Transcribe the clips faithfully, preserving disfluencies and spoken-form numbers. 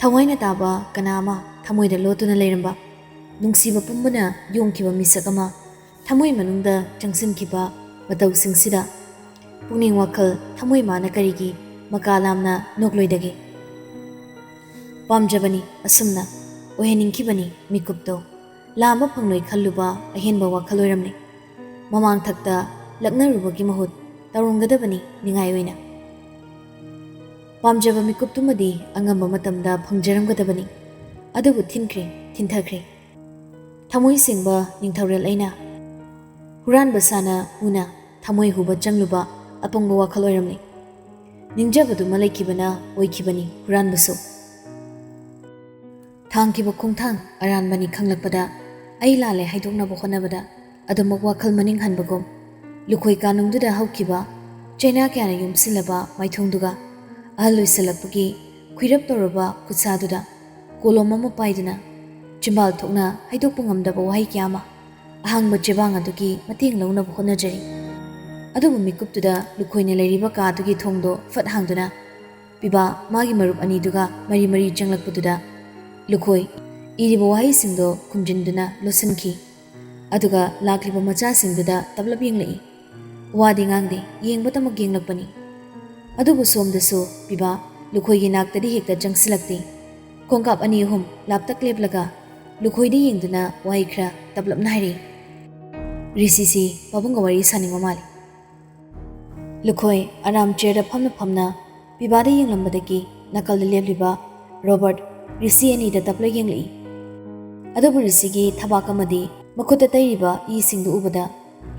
ꯊꯋꯥꯏꯅ ꯇꯥꯕ ꯀꯅꯥ ꯑꯃ ꯊꯃꯣꯏꯗ ꯂꯣꯠꯇꯨꯅ ꯂꯩꯔꯝꯕ, ꯅꯨꯡꯁꯤꯕ ꯄꯨꯝꯕꯅ ꯌꯣꯝꯈꯤꯕ ꯃꯤꯁꯛ ꯑꯃ ꯊꯃꯣꯏ ꯃꯅꯨꯡꯗ ꯆꯪꯁꯤꯟꯈꯤꯕ ꯃꯇꯧꯁꯤꯡꯁꯤꯗ ꯄꯨꯛꯅꯤꯡ ꯋꯥꯈꯜ ꯊꯃꯣꯏ ꯃꯥꯅ ꯀꯔꯤꯒꯤ ꯃꯀꯥ ꯂꯥꯝꯅ ꯅꯣꯛꯂꯣꯏꯗꯒꯦ? ꯄꯥꯝꯖꯕꯅꯤ ꯑꯁꯨꯝꯅ, ꯑꯣꯏꯍꯟꯅꯤꯡꯈꯤꯕꯅꯤ ꯃꯤꯀꯨꯞꯇꯣ꯫ ꯂꯥꯝꯕ ꯐꯪꯂꯣꯏ ꯈꯜꯂꯨꯕ ꯑꯍꯦꯟꯕ ꯋꯥꯈꯜ ꯑꯣꯏꯔꯝꯂꯦ꯫ ꯃꯃꯥꯡ ꯊꯛꯇ ꯂꯛꯅꯔꯨꯕꯒꯤ ꯃꯍꯨꯠ ꯇꯧꯔꯝꯒꯗꯕꯅꯤ ꯅꯤꯡꯉꯥꯏ ꯑꯣꯏꯅ꯫ ꯄꯥꯝꯖꯕ ꯃꯤꯀꯨꯞꯇꯨꯃꯗꯤ ꯑꯉꯝꯕ ꯃꯇꯝꯗ ꯐꯪꯖꯔꯝꯒꯗꯕꯅꯤ꯫ ꯑꯗꯨꯕꯨ ꯊꯤꯟꯈ꯭ꯔꯦ, ꯊꯤꯟꯊꯈ꯭ꯔꯦ꯫ ꯊꯃꯣꯏ ꯁꯦꯡꯕ ꯅꯤꯡꯊꯧꯔꯦꯜ ꯑꯩꯅ ꯍꯨꯔꯥꯟꯕ ꯁꯥꯅ ꯎꯅ ꯊꯃꯣꯏ ꯍꯨꯕ ꯆꯪꯂꯨꯕ ꯑꯄꯪꯕ ꯋꯥꯈꯜ ꯑꯣꯏꯔꯝꯂꯦ꯫ ꯅꯤꯡꯖꯕꯗꯨꯃ ꯂꯩꯈꯤꯕꯅ ꯑꯣꯏꯈꯤꯕꯅꯤ ꯍꯨꯔꯥꯟꯕꯁꯨ꯫ ꯊꯥꯡꯈꯤꯕ ꯈꯣꯡꯊꯥꯡ ꯑꯔꯥꯟꯕꯅꯤ ꯈꯪꯂꯛꯄꯗ ꯑꯩ ꯂꯥꯜꯂꯦ ꯍꯥꯏꯗꯣꯛꯅꯕ ꯍꯣꯠꯅꯕꯗ ꯑꯗꯨꯃꯛ ꯋꯥꯈꯜ ꯃꯅꯤꯡ ꯍꯟꯕꯒꯨꯝ, ꯂꯨꯈꯣꯏ ꯀꯥꯅꯨꯡꯗꯨꯗ ꯍꯧꯈꯤꯕ ꯆꯩꯅꯥ ꯀꯌꯥꯅ ꯌꯣꯝꯁꯤꯜꯂꯕ ꯃꯥꯏꯊꯣꯡꯗꯨꯒ ꯑꯍꯜ ꯑꯣꯏꯁꯜꯂꯛꯄꯒꯤ ꯈꯨꯏꯔꯞ ꯇꯧꯔꯕ ꯈꯨꯠꯁꯥꯗꯨꯗ ꯀꯣꯂꯣꯝ ꯑꯃ ꯄꯥꯏꯗꯨꯅ ꯆꯤꯝꯕꯥꯜ ꯊꯣꯛꯅ ꯍꯥꯏꯗꯣꯛꯄ ꯉꯝꯗꯕ ꯋꯥꯍꯩ ꯀꯌꯥ ꯑꯃ ꯑꯍꯥꯡꯕ ꯆꯦꯕꯥꯡ ꯑꯗꯨꯒꯤ ꯃꯇꯦꯡ ꯂꯧꯅꯕ ꯍꯣꯠꯅꯖꯔꯤ꯫ ꯑꯗꯨꯕꯨ ꯃꯤꯀꯨꯞꯇꯨꯗ ꯂꯨꯈꯣꯏꯅ ꯂꯩꯔꯤꯕ ꯀꯥꯗꯨꯒꯤ ꯊꯣꯡꯗꯣ ꯐꯠ ꯍꯥꯡꯗꯨꯅ ꯄꯤꯕꯥ ꯃꯥꯒꯤ ꯃꯔꯨꯞ ꯑꯅꯤꯗꯨꯒ ꯃꯔꯤ ꯃꯔꯤ ꯆꯪꯂꯛꯄꯗꯨꯗ ꯂꯨꯈꯣꯏ ꯏꯔꯤꯕ ꯋꯥꯍꯩꯁꯤꯡꯗꯣ ꯈꯨꯝꯖꯤꯟꯗꯨꯅ ꯂꯣꯠꯁꯤꯟꯈꯤ꯫ ꯑꯗꯨꯒ ꯂꯥꯛꯂꯤꯕ ꯃꯆꯥꯁꯤꯡꯗꯨꯗ ꯇꯞꯂꯞ ꯌꯦꯡꯂꯛꯏ꯫ ꯋꯥꯗꯤ ꯉꯥꯡꯗꯦ, ꯌꯦꯡꯕꯇꯃꯛ ꯌꯦꯡꯂꯛꯄꯅꯤ꯫ ꯑꯗꯨꯕꯨ ꯁꯣꯝꯗꯁꯨ ꯄꯤꯕꯥ ꯂꯨꯈꯣꯏꯒꯤ ꯅꯥꯛꯇꯗꯤ ꯍꯦꯛꯇ ꯆꯪꯁꯤꯜꯂꯛꯇꯦ꯫ ꯈꯣꯡꯀꯥꯞ ꯑꯅꯤ ꯑꯍꯨꯝ ꯂꯥꯞꯇꯛ ꯂꯦꯞꯂꯒ ꯂꯨꯈꯣꯏꯗ ꯌꯦꯡꯗꯨꯅ ꯋꯥꯍꯩ ꯈꯔ ꯇꯞꯂꯞꯅ ꯍꯥꯏꯔꯛꯏ꯫ ꯔꯤꯁꯤꯁꯤ ꯄꯥꯕꯨꯡꯒ ꯋꯥꯔꯤ ꯁꯥꯅꯤꯡꯕ ꯃꯥꯜꯂꯤ꯫ ꯂꯨꯈꯣꯏ ꯑꯔꯥꯝ ꯆꯤꯌꯔꯗ ꯐꯝꯅ ꯐꯝꯅ ꯄꯤꯕꯥꯗ ꯌꯦꯡꯂꯝꯕꯗꯒꯤ ꯅꯥꯀꯜꯗ ꯂꯦꯞꯂꯤꯕ ꯔꯣꯕꯔꯠ ꯔꯤꯁꯤ ꯑꯅꯤꯗ ꯇꯞꯂ ꯌꯦꯡꯂꯛꯏ꯫ ꯑꯗꯨꯕꯨ ꯔꯤꯁꯤꯒꯤ ꯊꯕꯥꯛ ꯑꯃꯗꯤ ꯃꯈꯨꯠꯇ ꯇꯩꯔꯤꯕ ꯏꯁꯤꯡꯗꯨ ꯎꯕꯗ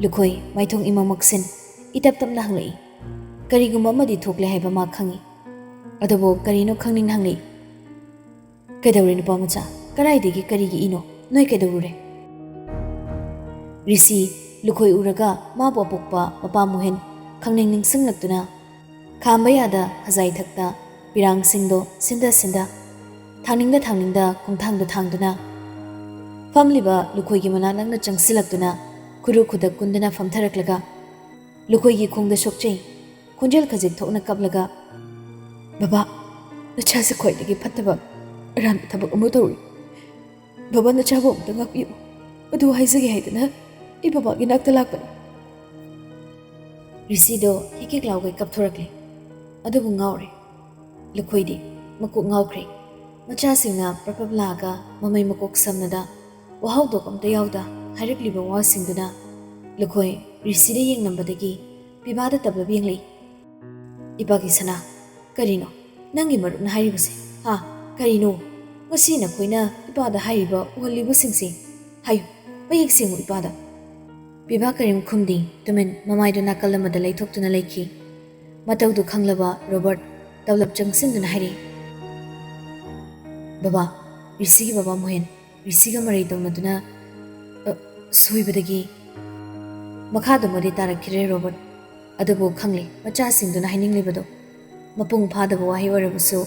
ꯂꯨꯈꯣꯏ ꯃꯥꯏꯊꯣꯡ ꯏꯃꯝ ꯃꯛꯁꯤꯟ ꯏꯇꯞ ꯇꯞꯅ ꯍꯪꯂꯛꯏ꯫ ꯀꯔꯤꯒꯨꯝꯕ ꯑꯃꯗꯤ ꯊꯣꯛꯂꯦ ꯍꯥꯏꯕ ꯃꯥ ꯈꯪꯏ꯫ ꯑꯗꯨꯕꯨ ꯀꯔꯤꯅꯣ ꯈꯪꯅꯤꯡ ꯍꯪꯂꯛꯏ꯫ "ꯀꯩꯗꯧꯔꯦ ꯅꯨꯄꯥ ꯃꯆꯥ? ꯀꯗꯥꯏꯗꯒꯤ ꯀꯔꯤꯒꯤ ꯏꯅꯣ? ꯅꯣꯏ ꯀꯩꯗꯧꯔꯨꯔꯦ?" ꯔꯤꯁꯤ ꯂꯨꯈꯣꯏ ꯎꯔꯒ ꯃꯥꯕꯨ ꯑꯄꯣꯛꯄ ꯃꯄꯥ ꯃꯣꯍꯦꯟ ꯈꯪꯅꯤꯡ ꯅꯤꯡꯁꯤꯡꯂꯛꯇꯨꯅ ꯈꯥꯝꯕ ꯌꯥꯗ ꯈꯖꯥꯏ ꯊꯛꯇ ꯄꯤꯔꯥꯡꯁꯤꯡꯗꯣ ꯁꯤꯟꯗ ꯁꯤꯟꯗ, ꯊꯥꯡꯅꯤꯡꯗ ꯊꯥꯡꯅꯤꯡꯗ ꯈꯣꯡꯊꯥꯡꯗ ꯊꯥꯡꯗꯨꯅ ꯐꯝꯂꯤꯕ ꯂꯨꯈꯣꯏꯒꯤ ꯃꯅꯥꯛ ꯅꯛꯅ ꯆꯪꯁꯤꯜꯂꯛꯇꯨꯅ ꯈꯨꯔꯨ ꯈꯨꯗꯛ ꯀꯨꯟꯗꯨꯅ ꯐꯝꯊꯔꯛꯂꯒ ꯂꯨꯈꯣꯏꯒꯤ ꯈꯣꯡꯗ ꯁꯣꯛꯆꯩ꯫ ꯈꯣꯟꯖꯦꯜ ꯈꯖꯤꯛ ꯊꯣꯛꯅ ꯀꯞꯂꯒ, "ꯕꯕꯥ, ꯅꯆꯥꯁꯦ ꯈ꯭ꯋꯥꯏꯗꯒꯤ ꯐꯠꯇꯕ ꯑꯔꯥꯟꯕ ꯊꯕꯛ ꯑꯃ ꯇꯧꯔꯨꯏ꯫ ꯕꯕꯥ, ꯅꯆꯥꯕꯨ ꯑꯃꯨꯛꯇ ꯉꯥꯛꯄꯤꯌꯨ꯫ ꯑꯗꯨ ꯍꯥꯏꯖꯒꯦ ꯍꯥꯏꯗꯅ ꯑꯩ ꯕꯕꯥꯒꯤ ꯅꯥꯛꯇ ꯂꯥꯛꯄꯅꯤ꯫ ꯔꯤꯁꯤꯗꯣ ꯍꯤꯛ ꯍꯤꯛ ꯂꯥꯎꯒꯩ ꯀꯞꯊꯣꯔꯛꯂꯦ꯫ ꯑꯗꯨꯕꯨ ꯉꯥꯎꯔꯦ꯫ ꯂꯨꯈꯣꯏꯗꯤ ꯃꯀꯣꯛ ꯉꯥꯎꯈ꯭ꯔꯦ꯫ ꯃꯆꯥꯁꯤꯡꯅ ꯄ꯭ꯔꯞ ꯄ꯭ꯔꯞ ꯂꯥꯛꯑꯒ ꯃꯃꯩ ꯃꯀꯣꯛ ꯁꯝꯅꯗ, ꯋꯥꯍꯧꯗꯣꯛ ꯑꯝꯇ ꯌꯥꯎꯗ ꯍꯥꯏꯔꯛꯂꯤꯕ ꯋꯥꯁꯤꯡꯗꯨꯅ ꯂꯨꯈꯣꯏ ꯔꯤꯁꯤꯗ ꯌꯦꯡꯂꯝꯕꯗꯒꯤ ꯄꯤꯕꯥꯗ ꯇꯞꯂꯞ ꯌꯦꯡꯂꯛꯏ꯫ "ꯏꯄꯥꯒꯤ ꯁꯅꯥ, ꯀꯔꯤꯅꯣ ꯅꯪꯒꯤ ꯃꯔꯨꯞꯅ ꯍꯥꯏꯔꯤꯕꯁꯦ? ꯍꯥ? ꯀꯔꯤꯅꯣ? ꯉꯁꯤ ꯅꯈꯣꯏꯅ ꯏꯄꯥꯗ ꯍꯥꯏꯔꯤꯕ ꯎꯍꯜꯂꯤꯕꯁꯤꯡꯁꯦ? ꯍꯥꯏꯌꯨ, ꯃꯌꯦꯛ ꯁꯦꯡꯉꯨ ꯏꯄꯥꯗ꯫" ꯄꯤꯕꯥ ꯀꯔꯤꯝ ꯈꯨꯝꯗꯦ, ꯇꯨꯃꯤꯟ ꯃꯃꯥꯏꯗꯨ ꯅꯥꯀꯜ ꯑꯃꯗ ꯂꯩꯊꯣꯛꯇꯨꯅ ꯂꯩꯈꯤ꯫ ꯃꯇꯧꯗꯨ ꯈꯪꯂꯕ ꯔꯣꯕꯔꯠ ꯇꯞꯂꯞ ꯆꯪꯁꯤꯟꯗꯨꯅ ꯍꯥꯏꯔꯛꯏ, "ꯕꯕꯥ, ꯔꯤꯁꯤꯒꯤ ꯕꯕꯥ ꯃꯣꯍꯦꯟ ꯔꯤꯁꯤꯒ ꯃꯔꯩ ꯇꯧꯅꯗꯨꯅ, ꯑ, ꯁꯣꯏꯕꯗꯒꯤ꯫" ꯃꯈꯥꯗꯨꯃꯗꯤ ꯇꯥꯔꯛꯈꯤꯗ꯭ꯔꯦ ꯔꯣꯕꯔꯠ꯫ ꯑꯗꯨꯕꯨ ꯈꯪꯂꯦ ꯃꯆꯥꯁꯤꯡꯗꯨꯅ ꯍꯥꯏꯅꯤꯡꯂꯤꯕꯗꯣ꯫ ꯃꯄꯨꯡ ꯐꯥꯗꯕ ꯋꯥꯍꯩ ꯑꯣꯏꯔꯕꯁꯨ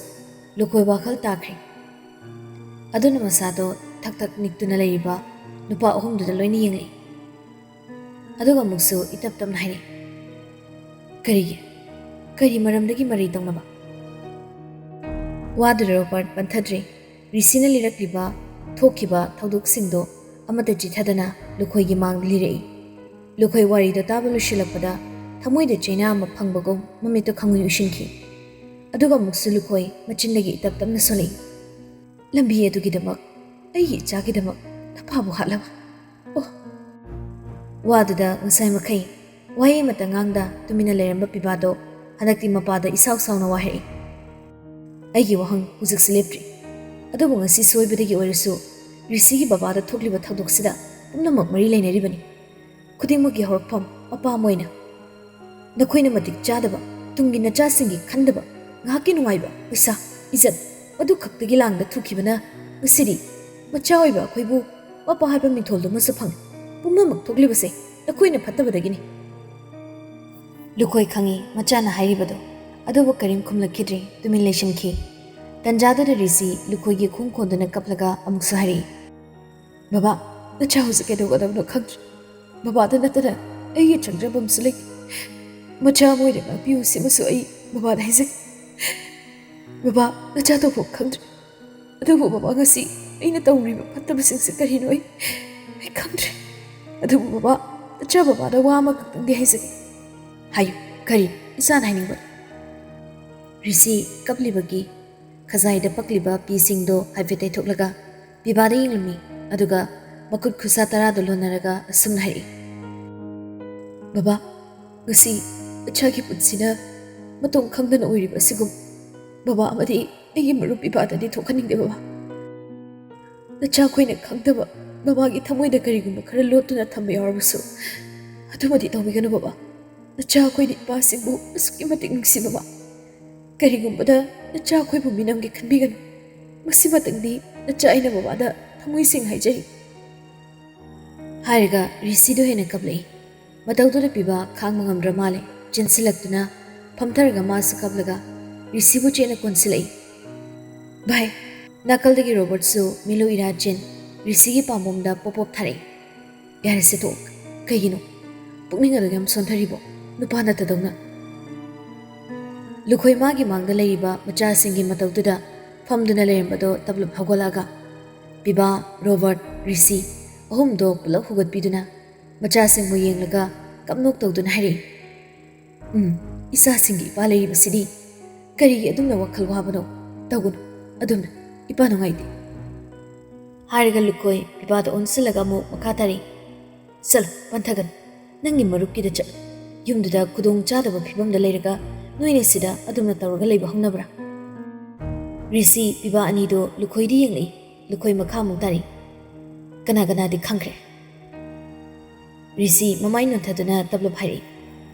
ꯂꯨꯈꯣꯏ ꯋꯥꯈꯜ ꯇꯥꯈ꯭ꯔꯦ꯫ ꯑꯗꯨꯅ ꯃꯁꯥꯗꯣ ꯊꯛ ꯊꯛ ꯅꯤꯛꯇꯨꯅ ꯂꯩꯔꯤꯕ ꯅꯨꯄꯥ ꯑꯍꯨꯝꯗꯨꯗ ꯂꯣꯏꯅ ꯌꯦꯡꯂꯛꯏ꯫ ꯑꯗꯨꯒ ꯑꯃꯨꯛꯁꯨ ꯏꯇꯞ ꯇꯞꯅ ꯍꯥꯏꯔꯛꯏ, "ꯀꯔꯤꯒꯤ? ꯀꯔꯤ ꯃꯔꯝꯗꯒꯤ ꯃꯔꯩ ꯇꯧꯅꯕ?" ꯋꯥꯗꯨ ꯔꯣꯕꯔꯠ ꯄꯟꯊꯗ꯭ꯔꯦ꯫ ꯔꯤꯁꯤꯅ ꯂꯤꯔꯛꯂꯤꯕ ꯊꯣꯛꯈꯤꯕ ꯊꯧꯗꯣꯛꯁꯤꯡꯗꯣ ꯑꯃꯠꯇ ꯆꯤꯊꯗꯅ ꯂꯨꯈꯣꯏꯒꯤ ꯃꯥꯡꯗ ꯂꯤꯔꯛꯏ꯫ ꯂꯨꯈꯣꯏ ꯋꯥꯔꯤꯗꯣ ꯇꯥꯕ ꯂꯣꯏꯁꯤꯜꯂꯛꯄꯗ ꯊꯃꯣꯏꯗ ꯆꯩꯅꯥ ꯑꯃ ꯐꯪꯕꯒꯨꯝ ꯃꯃꯤꯠꯇꯣ ꯈꯪꯎꯏ ꯎꯏꯁꯤꯟꯈꯤ꯫ ꯑꯗꯨꯒ ꯑꯃꯨꯛꯁꯨ ꯂꯨꯈꯣꯏ ꯃꯆꯤꯟꯗꯒꯤ ꯏꯇꯞ ꯇꯞꯅ ꯁꯣꯜꯂꯛꯏ, "ꯂꯝꯕꯤ ꯑꯗꯨꯒꯤꯗꯃꯛ, ꯑꯩꯒꯤ ꯏꯆꯥꯒꯤꯗꯃꯛ ꯅꯄꯥꯕꯨ ꯍꯥꯠꯂꯕ?" ꯑꯣ! ꯋꯥꯗꯨꯗ ꯉꯁꯥꯏ ꯃꯈꯩ ꯋꯥꯍꯩ ꯑꯃꯠꯇ ꯉꯥꯡꯗ ꯇꯨꯃꯤꯟꯅ ꯂꯩꯔꯝꯕ ꯄꯤꯕꯥꯗꯣ ꯍꯟꯗꯛꯇꯤ ꯃꯄꯥꯗ ꯏꯁꯥꯎ ꯁꯥꯎꯅ ꯋꯥ ꯍꯥꯏꯔꯛꯏ꯫ ꯑꯩꯒꯤ ꯋꯥꯍꯪ ꯍꯧꯖꯤꯛꯁꯨ ꯂꯦꯞꯇ꯭ꯔꯤ꯫ ꯑꯗꯨꯕꯨ ꯉꯁꯤ ꯁꯣꯏꯕꯗꯒꯤ ꯑꯣꯏꯔꯁꯨ ꯔꯤꯁꯤꯒꯤ ꯕꯕꯥꯗ ꯊꯣꯛꯂꯤꯕ ꯊꯧꯗꯣꯛꯁꯤꯗ ꯄꯨꯝꯅꯃꯛ ꯃꯔꯤ ꯂꯩꯅꯔꯤꯕꯅꯤ꯫ ꯈꯨꯗꯤꯡꯃꯛꯀꯤ ꯍꯧꯔꯛꯐꯝ ꯃꯄꯥ ꯑꯃ ꯑꯣꯏꯅ ꯅꯈꯣꯏꯅ ꯃꯇꯤꯛ ꯆꯥꯗꯕ, ꯇꯨꯡꯒꯤ ꯅꯆꯥꯁꯤꯡꯒꯤ ꯈꯟꯗꯕ, ꯉꯥꯏꯍꯥꯛꯀꯤ ꯅꯨꯡꯉꯥꯏꯕ, ꯄꯩꯁꯥ, ꯏꯖꯠ, ꯃꯗꯨ ꯈꯛꯇꯒꯤ ꯂꯥꯡꯗ ꯊꯨꯈꯤꯕꯅ ꯉꯁꯤꯗꯤ ꯃꯆꯥ ꯑꯣꯏꯕ ꯑꯩꯈꯣꯏꯕꯨ ꯃꯄꯥ ꯍꯥꯏꯕ ꯃꯤꯡꯊꯣꯜꯗꯨꯃꯁꯨ ꯐꯪꯉꯤ꯫ ꯄꯨꯝꯅꯃꯛ ꯊꯣꯛꯂꯤꯕꯁꯦ ꯅꯈꯣꯏꯅ ꯐꯠꯇꯕꯗꯒꯤꯅꯤ꯫ ꯂꯨꯈꯣꯏ ꯈꯪꯉꯤ ꯃꯆꯥꯅ ꯍꯥꯏꯔꯤꯕꯗꯣ, ꯑꯗꯨꯕꯨ ꯀꯔꯤꯝ ꯈꯨꯝꯂꯛꯈꯤꯗ꯭ꯔꯦ, ꯇꯨꯃꯤꯟ ꯂꯩꯁꯤꯟꯈꯤ꯫ ꯇꯟꯖꯥꯗꯨꯗ ꯔꯤꯁꯤ ꯂꯨꯈꯣꯏꯒꯤ ꯈꯣꯡ ꯈꯣꯟꯗꯨꯅ ꯀꯞꯂꯒ ꯑꯃꯨꯛꯁꯨ ꯍꯥꯏꯔꯛꯏ, "ꯕꯕꯥ, ꯅꯆꯥ ꯍꯧꯖꯤꯛ ꯀꯩꯗꯧꯒꯗꯕꯅꯣ ꯈꯪꯗ꯭ꯔꯦ꯫ ꯕꯕꯥꯗ ꯅꯠꯇꯅ ꯑꯩꯒꯤ ꯆꯪꯖꯐꯝꯁꯨ ꯂꯩꯇꯦ꯫ ꯃꯆꯥ ꯑꯃ ꯑꯣꯏꯅ ꯉꯥꯛꯄꯤꯌꯨ, ꯁꯤꯃꯁꯨ ꯑꯩ ꯕꯕꯥꯗ ꯍꯥꯏꯖꯒꯦ꯫ ꯕꯕꯥ, ꯅꯆꯥ ꯇꯧꯐꯝ ꯈꯪꯗ꯭ꯔꯦ꯫ ꯑꯗꯨꯕꯨ ꯕꯕꯥ, ꯉꯁꯤ ꯑꯩꯅ ꯇꯧꯔꯤꯕ ꯐꯠꯇꯕꯁꯤꯡꯁꯦ ꯀꯔꯤꯅꯣ? ꯑꯩ, ꯑꯩ ꯈꯪꯗ꯭ꯔꯦ꯫ ꯑꯗꯨꯕꯨ ꯕꯕꯥ, ꯅꯆꯥ ꯕꯕꯥꯗ ꯋꯥ ꯑꯃꯈꯛꯇꯪꯗꯤ ꯍꯥꯏꯖꯒꯦ꯫ ꯍꯥꯏꯌꯨ, ꯀꯔꯤ? ꯏꯆꯥꯅ ꯍꯥꯏꯅꯤꯡꯕ꯫ ꯔꯤꯁꯤ ꯀꯞꯂꯤꯕꯒꯤ ꯈꯖꯥꯏꯗ ꯄꯛꯂꯤꯕ ꯄꯤꯁꯤꯡꯗꯣ ꯍꯥꯏꯐꯦꯠ ꯇꯩꯊꯣꯛꯂꯒ ꯄꯤꯕꯥꯗ ꯌꯦꯡꯂꯝꯃꯤ꯫ ꯑꯗꯨꯒ ꯃꯈꯨꯠ ꯈꯨꯠꯁꯥ ꯇꯔꯥꯗꯣ ꯂꯣꯟꯅꯔꯒ ꯑꯁꯨꯝꯅ ꯍꯥꯏꯔꯛꯏ, "ꯕꯕꯥ, ꯉꯁꯤ ꯏꯆꯥꯒꯤ ꯄꯨꯟꯁꯤꯅ ꯃꯇꯣꯝ ꯈꯪꯗꯅ ꯑꯣꯏꯔꯤꯕ ꯑꯁꯤꯒꯨꯝ ꯕꯕꯥ ꯑꯃꯗꯤ ꯑꯩꯒꯤ ꯃꯔꯨꯞ ꯄꯤꯕꯥꯗꯗꯤ ꯊꯣꯛꯍꯟꯅꯤꯡꯗꯦ ꯕꯕꯥ꯫ ꯅꯆꯥ ꯑꯩꯈꯣꯏꯅ ꯈꯪꯗꯕ ꯕꯕꯥꯒꯤ ꯊꯃꯣꯏꯗ ꯀꯔꯤꯒꯨꯝꯕ ꯈꯔ ꯂꯣꯠꯇꯨꯅ ꯊꯝꯕ ꯌꯥꯎꯔꯕꯁꯨ ꯑꯗꯨꯃꯗꯤ ꯇꯧꯕꯤꯒꯅꯨ ꯕꯕꯥ꯫ ꯅꯆꯥ ꯑꯩꯈꯣꯏꯅ ꯏꯄꯥꯁꯤꯡꯕꯨ ꯑꯁꯨꯛꯀꯤ ꯃꯇꯤꯛ ꯅꯨꯡꯁꯤ ꯕꯕꯥ꯫ ꯀꯔꯤꯒꯨꯝꯕꯗ ꯅꯆꯥ ꯑꯩꯈꯣꯏꯕꯨ ꯃꯤꯅꯝꯒꯦ ꯈꯟꯕꯤꯒꯅꯨ꯫ ꯃꯁꯤꯃꯇꯪꯗꯤ ꯅꯆꯥ ꯑꯩꯅ ꯕꯕꯥꯗ ꯊꯃꯣꯏ ꯁꯦꯡꯅ ꯍꯥꯏꯖꯔꯤ"꯫ ꯍꯥꯏꯔꯒ ꯔꯤꯁꯤꯗꯣ ꯍꯦꯟꯅ ꯀꯞꯂꯛꯏ꯫ ꯃꯇꯧꯗꯨꯗ ꯄꯤꯕꯥ ꯈꯥꯡꯕ ꯉꯝꯗ꯭ꯔ ꯃꯥꯜꯂꯦ꯫ ꯆꯦꯟꯁꯤꯜꯂꯛꯇꯨꯅ ꯐꯝꯊꯔꯒ ꯃꯥꯁꯨ ꯀꯞꯂꯒ ꯔꯤꯁꯤꯕꯨ ꯆꯦꯠꯅ ꯀꯣꯟꯁꯤꯜꯂꯛꯏ꯫ "ꯚꯥꯏ!" ꯅꯥꯀꯜꯗꯒꯤ ꯔꯣꯕꯔꯠꯁꯨ ꯃꯤꯂꯨ ꯏꯔꯥ ꯆꯦꯟ ꯔꯤꯁꯤꯒꯤ ꯄꯥꯝꯕꯣꯝꯗ ꯄꯣꯞ ꯄꯣꯞ ꯊꯥꯔꯛꯏ꯫ "ꯌꯥꯔꯦꯁꯦ, ꯇꯣꯛ꯫ ꯀꯩꯒꯤꯅꯣ ꯄꯨꯛꯅꯤꯡ ꯑꯗꯨꯛ ꯌꯥꯝ ꯁꯣꯟꯊꯔꯤꯕꯣ? ꯅꯨꯄꯥ ꯅꯠꯇꯗꯧꯅ"꯫ ꯂꯨꯈꯣꯏ ꯃꯥꯒꯤ ꯃꯥꯡꯗ ꯂꯩꯔꯤꯕ ꯃꯆꯥꯁꯤꯡꯒꯤ ꯃꯇꯧꯗꯨꯗ ꯐꯝꯗꯨꯅ ꯂꯩꯔꯝꯕꯗꯣ ꯇꯞꯂꯞ ꯍꯧꯒꯠꯂꯛꯑꯒ ꯄꯤꯕꯥ, ꯔꯣꯕꯔꯠ, ꯔꯤꯁꯤ ꯑꯍꯨꯝꯗꯣ ꯄꯨꯂꯞ ꯍꯧꯒꯠꯄꯤꯗꯨꯅ ꯃꯆꯥꯁꯤꯡꯕꯨ ꯌꯦꯡꯂꯒ ꯀꯞꯅꯣꯛ ꯇꯧꯗꯨꯅ ꯍꯥꯏꯔꯛꯏ, "ꯎꯝ, ꯏꯆꯥꯁꯤꯡꯒꯤ ꯏꯄꯥ ꯂꯩꯔꯤꯕꯁꯤꯗꯤ ꯀꯔꯤꯒꯤ ꯑꯗꯨꯝꯅ ꯋꯥꯈꯜ ꯋꯥꯕꯅꯣ? ꯇꯧꯒꯅꯨ ꯑꯗꯨꯝꯅ, ꯏꯄꯥ ꯅꯨꯡꯉꯥꯏꯇꯦ"꯫ ꯍꯥꯏꯔꯒ ꯂꯨꯈꯣꯏ ꯄꯤꯕꯥꯗ ꯑꯣꯟꯁꯤꯜꯂꯒ ꯑꯃꯨꯛ ꯃꯈꯥ ꯇꯥꯔꯛꯏ, "ꯆꯠꯂꯨ, ꯄꯟꯊꯒꯅꯨ꯫ ꯅꯪꯒꯤ ꯃꯔꯨꯞꯀꯤꯗ ꯆꯠꯂꯨ꯫ ꯌꯨꯝꯗꯨꯗ ꯈꯨꯗꯣꯡ ꯆꯥꯗꯕ ꯐꯤꯕꯝꯗ ꯂꯩꯔꯒ ꯅꯣꯏꯅ ꯁꯤꯗ ꯑꯗꯨꯝꯅ ꯇꯧꯔꯒ ꯂꯩꯕ ꯍꯧꯅꯕ꯭ꯔꯥ?" ꯔꯤꯁꯤ ꯄꯤꯕꯥ ꯑꯅꯤꯗꯣ ꯂꯨꯈꯣꯏꯗ ꯌꯦꯡꯂꯛꯏ꯫ ꯂꯨꯈꯣꯏ ꯃꯈꯥ ꯑꯃꯨꯛ ꯇꯥꯔꯛꯏ, "ꯀꯅꯥ ꯀꯅꯥꯗꯤ ꯈꯪꯈ꯭ꯔꯦ?" ꯔꯤꯁꯤ ꯃꯃꯥꯏ ꯅꯣꯟꯊꯗꯨꯅ ꯇꯞꯂꯞ ꯍꯥꯏꯔꯛꯏ,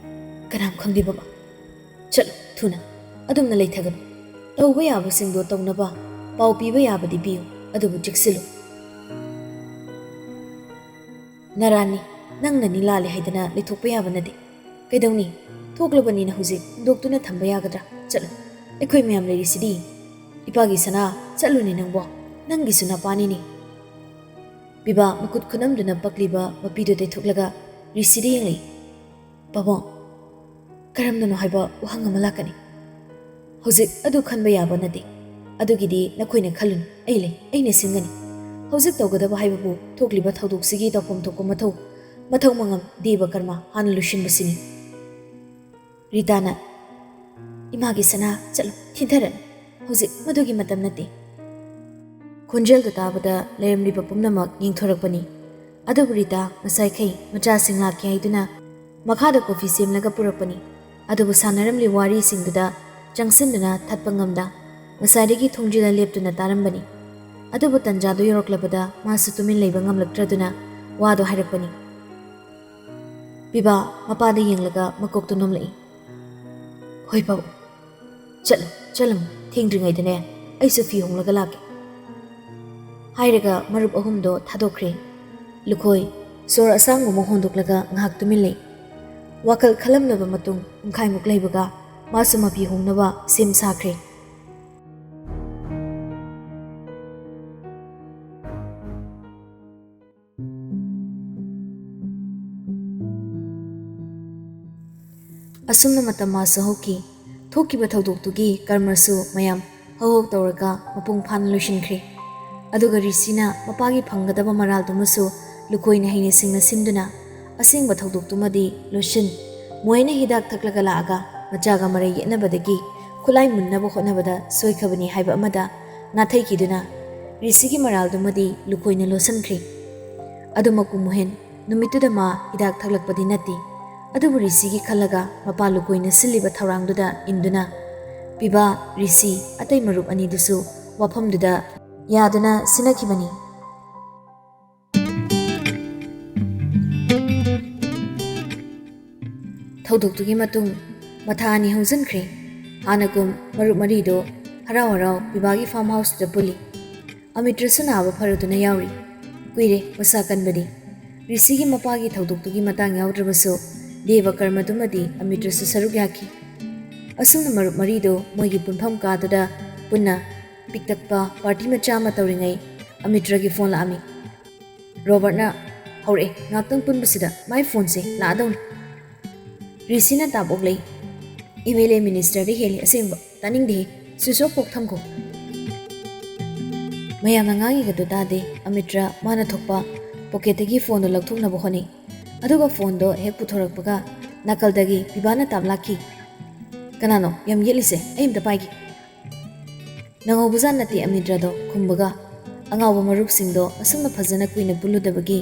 "ꯀꯅꯥꯝ ꯈꯪꯗꯦ ꯕꯕꯥ꯫ ꯆꯠꯂꯨ ꯊꯨꯅ, ꯑꯗꯨꯝꯅ ꯂꯩꯊꯒꯅꯨ꯫ ꯇꯧꯕ ꯌꯥꯕꯁꯤꯡꯗꯣ ꯇꯧꯅꯕ ꯄꯥꯎ ꯄꯤꯕ ꯌꯥꯕꯗꯤ ꯄꯤꯌꯨ, ꯑꯗꯨꯕꯨ ꯆꯦꯛꯁꯤꯜꯂꯨ"꯫ "ꯅꯔꯥꯟꯅꯤ, ꯅꯪꯅꯅꯤ ꯂꯥꯜꯂꯦ ꯍꯥꯏꯗꯅ ꯂꯩꯊꯣꯛꯄ ꯌꯥꯕ ꯅꯠꯇꯦ꯫ ꯀꯩꯗꯧꯅꯤ? ꯊꯣꯛꯂꯕꯅꯤꯅ ꯍꯧꯖꯤꯛ ꯍꯨꯟꯗꯣꯛꯇꯨꯅ ꯊꯝꯕ ꯌꯥꯒꯗ꯭ꯔꯥ? ꯆꯠꯂꯨ, ꯑꯩꯈꯣꯏ ꯃꯌꯥꯝ ꯂꯩꯔꯤꯁꯤꯗꯤ꯫ ꯏꯄꯥꯒꯤ ꯁꯅꯥ, ꯆꯠꯂꯨꯅꯦ ꯅꯪꯕꯣ, ꯅꯪꯒꯤꯁꯨ ꯅꯄꯥꯅꯤꯅꯦ"꯫ ꯄꯤꯕꯥ ꯃꯈꯨꯠ ꯈꯨꯅꯝꯗꯨꯅ ꯄꯛꯂꯤꯕ ꯃꯄꯤꯗꯨ ꯇꯩꯊꯣꯛꯂꯒ ꯔꯤꯁꯤꯗ ꯌꯦꯡꯂꯛꯏ꯫ "ꯄꯥꯕꯨꯡ, ꯀꯔꯝꯅꯅꯣ ꯍꯥꯏꯕ ꯋꯥꯍꯪ ꯑꯃ ꯂꯥꯛꯀꯅꯤ꯫ ꯍꯧꯖꯤꯛ ꯑꯗꯨ ꯈꯟꯕ ꯌꯥꯕ ꯅꯠꯇꯦ꯫ ꯑꯗꯨꯒꯤꯗꯤ ꯅꯈꯣꯏꯅ ꯈꯜꯂꯨꯅꯨ, ꯑꯩ ꯂꯩ, ꯑꯩꯅ ꯁꯤꯟꯒꯅꯤ꯫ ꯍꯧꯖꯤꯛ ꯇꯧꯒꯗꯕ ꯍꯥꯏꯕꯕꯨ ꯊꯣꯛꯂꯤꯕ ꯊꯧꯗꯣꯛꯁꯤꯒꯤ ꯇꯧꯐꯝ ꯊꯣꯛꯄ ꯃꯊꯧ, ꯃꯊꯧ ꯃꯉꯝ ꯗꯦꯕ ꯀꯔꯃ ꯍꯥꯟꯅ ꯂꯣꯏꯁꯤꯟꯕꯁꯤꯅꯤ꯫ ꯔꯤꯇꯥꯅ, "ꯏꯃꯥꯒꯤ ꯁꯅꯥ, ꯆꯠꯂꯨ, ꯊꯤꯟꯊꯔꯅꯨ꯫ ꯍꯧꯖꯤꯛ ꯃꯗꯨꯒꯤ ꯃꯇꯝ ꯅꯠꯇꯦ꯫" ꯈꯣꯟꯖꯦꯜꯗꯨ ꯇꯥꯕꯗ ꯂꯩꯔꯝꯂꯤꯕ ꯄꯨꯝꯅꯃꯛ ꯌꯦꯡꯊꯣꯔꯛꯄꯅꯤ꯫ ꯑꯗꯨꯕꯨ ꯔꯤꯇꯥ ꯉꯁꯥꯏꯈꯩ ꯃꯆꯥꯁꯤꯡ ꯂꯥꯛꯈꯤ ꯍꯥꯏꯗꯨꯅ ꯃꯈꯥꯗ ꯀꯣꯐꯤ ꯁꯦꯝꯂꯒ ꯄꯨꯔꯛꯄꯅꯤ꯫ ꯑꯗꯨꯕꯨ ꯁꯥꯟꯅꯔꯝꯂꯤ ꯋꯥꯔꯤꯁꯤꯡꯗꯨꯗ ꯆꯪꯁꯤꯟꯗꯨꯅ ꯊꯠꯄ ꯉꯝꯗ ꯉꯁꯥꯏꯗꯒꯤ ꯊꯣꯡꯖꯤꯜꯂ ꯂꯦꯞꯇꯨꯅ ꯇꯥꯔꯝꯕꯅꯤ꯫ ꯑꯗꯨꯕꯨ ꯇꯟꯖꯥꯗꯨ ꯌꯧꯔꯛꯂꯕꯗ ꯃꯥꯁꯨ ꯇꯨꯃꯤꯟ ꯂꯩꯕ ꯉꯝꯂꯛꯇ꯭ꯔꯗꯨꯅ ꯋꯥꯗꯨ ꯍꯥꯏꯔꯛꯄꯅꯤ꯫ ꯄꯤꯕꯥ ꯃꯄꯥꯗ ꯌꯦꯡꯂꯒ ꯃꯀꯣꯛꯇꯨ ꯅꯣꯝꯂꯛꯏ꯫ "ꯍꯣꯏ ꯕꯥꯕꯨ, ꯆꯠꯂꯨ, ꯆꯠꯂꯝꯃꯨ, ꯊꯦꯡꯗ꯭ꯔꯤꯉꯩꯗꯅꯦ ꯑꯩꯁꯨ ꯐꯤ ꯍꯣꯡꯂꯒ ꯂꯥꯛꯀꯦ꯫" ꯍꯥꯏꯔꯒ ꯃꯔꯨꯞ ꯑꯍꯨꯝꯗꯣ ꯊꯥꯗꯣꯛꯈ꯭ꯔꯦ꯫ ꯂꯨꯈꯣꯏ ꯁꯣꯔ ꯑꯁꯥꯡꯕ ꯑꯃ ꯍꯣꯟꯗꯣꯛꯂꯒ ꯉꯥꯏꯍꯥꯛ ꯇꯨꯃꯤꯟ ꯂꯩ꯫ ꯋꯥꯈꯜ ꯈꯜꯂꯝꯂꯕ ꯃꯇꯨꯡ ꯄꯨꯡꯈꯥꯏꯃꯨꯛ ꯂꯩꯕꯒ ꯃꯥꯁꯨ ꯃꯐꯤ ꯍꯣꯡꯅꯕ ꯁꯦꯝ ꯁꯥꯈ꯭ꯔꯦ꯫ ꯑꯁꯨꯝꯅ ꯃꯇꯝ ꯃꯥꯁꯨ ꯍꯧꯈꯤ꯫ ꯊꯣꯛꯈꯤꯕ ꯊꯧꯗꯣꯛꯇꯨꯒꯤ ꯀꯔꯃꯁꯨ ꯃꯌꯥꯝ ꯍꯧ ꯍꯧ ꯇꯧꯔꯒ ꯃꯄꯨꯡ ꯐꯥꯅ ꯂꯣꯏꯁꯤꯟꯈ꯭ꯔꯦ꯫ ꯑꯗꯨꯒ ꯔꯤꯁꯤꯅ ꯃꯄꯥꯒꯤ ꯐꯪꯒꯗꯕ ꯃꯔꯥꯜꯗꯨꯃꯁꯨ ꯂꯨꯈꯣꯏꯅ ꯍꯩꯅ ꯁꯤꯡꯅ ꯁꯤꯟꯗꯨꯅ ꯑꯁꯦꯡꯕ ꯊꯧꯗꯣꯛꯇꯨꯃꯗꯤ ꯂꯣꯏꯁꯤꯟ꯫ ꯃꯣꯍꯦꯟꯅ ꯍꯤꯗꯥꯛ ꯊꯛꯂꯒ ꯂꯥꯛꯑꯒ ꯃꯆꯥꯒ ꯃꯔꯩ ꯌꯦꯠꯅꯕꯗꯒꯤ ꯈꯨꯠꯂꯥꯏ ꯃꯨꯟꯅꯕ ꯍꯣꯠꯅꯕꯗ ꯁꯣꯏꯈꯕꯅꯤ ꯍꯥꯏꯕ ꯑꯃꯗ ꯅꯥꯊꯩꯈꯤꯗꯨꯅ ꯔꯤꯁꯤꯒꯤ ꯃꯔꯥꯜꯗꯨꯃꯗꯤ ꯂꯨꯈꯣꯏꯅ ꯂꯣꯠꯁꯤꯟꯈ꯭ꯔꯦ꯫ ꯑꯗꯨꯃꯛꯄꯨ ꯃꯣꯍꯦꯟ ꯅꯨꯃꯤꯠꯇꯨꯗ ꯃꯥ ꯍꯤꯗꯥꯛ ꯊꯛꯂꯛꯄꯗꯤ ꯅꯠꯇꯦ꯫ ꯑꯗꯨꯕꯨ ꯔꯤꯁꯤꯒꯤ ꯈꯜꯂꯒ ꯃꯄꯥ ꯂꯨꯀꯣꯏꯅ ꯁꯤꯜꯂꯤꯕ ꯊꯧꯔꯥꯡꯗꯨꯗ ꯏꯟꯗꯨꯅ ꯄꯤꯕꯥ, ꯔꯤꯁꯤ, ꯑꯇꯩ ꯃꯔꯨꯞ ꯑꯅꯤꯗꯨꯁꯨ ꯋꯥꯐꯝꯗꯨꯗ ꯌꯥꯗꯨꯅ ꯁꯤꯟꯅꯈꯤꯕꯅꯤ꯫ ꯊꯧꯗꯣꯛꯇꯨꯒꯤ ꯃꯇꯨꯡ ꯃꯊꯥ ꯑꯅꯤ ꯍꯧꯖꯤꯟꯈ꯭ꯔꯦ꯫ ꯍꯥꯟꯅꯒꯨꯝ ꯃꯔꯨꯞ ꯃꯔꯤꯗꯣ ꯍꯔꯥꯎ ꯍꯔꯥꯎ ꯄꯤꯕꯥꯒꯤ ꯐꯥꯔꯝ ꯍꯥꯎꯁꯇꯨꯗ ꯄꯨꯜꯂꯤ꯫ ꯑꯃꯤꯇ꯭ꯔꯁꯨ ꯅꯥꯕ ꯐꯔꯗꯨꯅ ꯌꯥꯎꯔꯤ꯫ ꯀꯨꯏꯔꯦ ꯃꯁꯥ ꯀꯟꯕꯗꯤ꯫ ꯔꯤꯁꯤꯒꯤ ꯃꯄꯥꯒꯤ ꯊꯧꯗꯣꯛꯇꯨꯒꯤ ꯃꯇꯥꯡ ꯌꯥꯎꯗ꯭ꯔꯕꯁꯨ ꯗꯦꯕ ꯀꯔꯃꯗꯨꯃꯗꯤ ꯑꯃꯤꯇ꯭ꯔꯁꯨ ꯁꯔꯨꯛ ꯌꯥꯈꯤ꯫ ꯑꯁꯨꯝꯅ ꯃꯔꯨꯞ ꯃꯔꯤꯗꯣ ꯃꯣꯏꯒꯤ ꯄꯨꯟꯐꯝ ꯀꯥꯗꯨꯗ ꯄꯨꯟꯅ ꯄꯤꯛꯇꯛꯄ ꯄꯥꯔꯇꯤ ꯃꯆꯥ ꯑꯃ ꯇꯧꯔꯤꯉꯩ ꯑꯃꯤꯇ꯭ꯔꯒꯤ ꯐꯣꯟ ꯂꯥꯛꯑꯝꯃꯤ꯫ ꯔꯣꯕꯔꯠꯅ ꯍꯧꯔꯛꯑꯦ, ꯉꯥꯛꯇꯪ ꯄꯨꯟꯕꯁꯤꯗ ꯃꯥꯏ ꯐꯣꯟꯁꯦ ꯂꯥꯛꯑꯗꯧꯅꯤ꯫ ꯔꯤꯁꯤꯅ ꯇꯥꯞ ꯑꯣꯛꯂꯛꯏ꯫ ꯑꯦꯝ ꯑꯦꯜ ꯑꯦ ꯃꯤꯅꯤꯁꯇꯔꯗ ꯍꯦꯜꯂꯤ ꯑꯁꯦꯡꯕ꯫ ꯇꯥꯅꯤꯡꯗꯦꯍꯦ꯫ ꯁ꯭ꯋꯤꯆ ꯑꯣꯐ ꯀꯣꯛ ꯊꯝꯈꯣ꯫ ꯃꯌꯥꯝꯅ ꯉꯥꯡꯉꯤꯒꯗꯨ ꯇꯥꯗꯦ꯫ ꯑꯃꯤꯇ꯭ꯔ ꯃꯥꯅ ꯊꯣꯛꯄ ꯄꯣꯀꯦꯠꯇꯒꯤ ꯐꯣꯟꯗꯣ ꯂꯧꯊꯣꯛꯅꯕ ꯍꯣꯠꯅꯩ꯫ ꯑꯗꯨꯒ ꯐꯣꯟꯗꯣ ꯍꯦꯛ ꯄꯨꯊꯣꯔꯛꯄꯒ ꯅꯥꯀꯜꯗꯒꯤ ꯄꯤꯕꯥꯅ ꯇꯥꯞ ꯂꯥꯛꯈꯤ꯫ "ꯀꯅꯥꯅꯣ ꯌꯥꯝ ꯌꯦꯠꯂꯤꯁꯦ? ꯑꯩ ꯑꯝꯇ ꯄꯥꯏꯒꯦ꯫" "ꯅꯉꯧꯕꯖꯥꯠ ꯅꯠꯇꯦ," ꯑꯃꯤꯇ꯭ꯔꯗꯣ ꯈꯨꯝꯕꯒ, ꯑꯉꯥꯎꯕ ꯃꯔꯨꯞꯁꯤꯡꯗꯣ ꯑꯁꯨꯝꯅ ꯐꯖꯅ ꯀꯨꯏꯅ ꯄꯨꯜꯂꯨꯗꯕꯒꯤ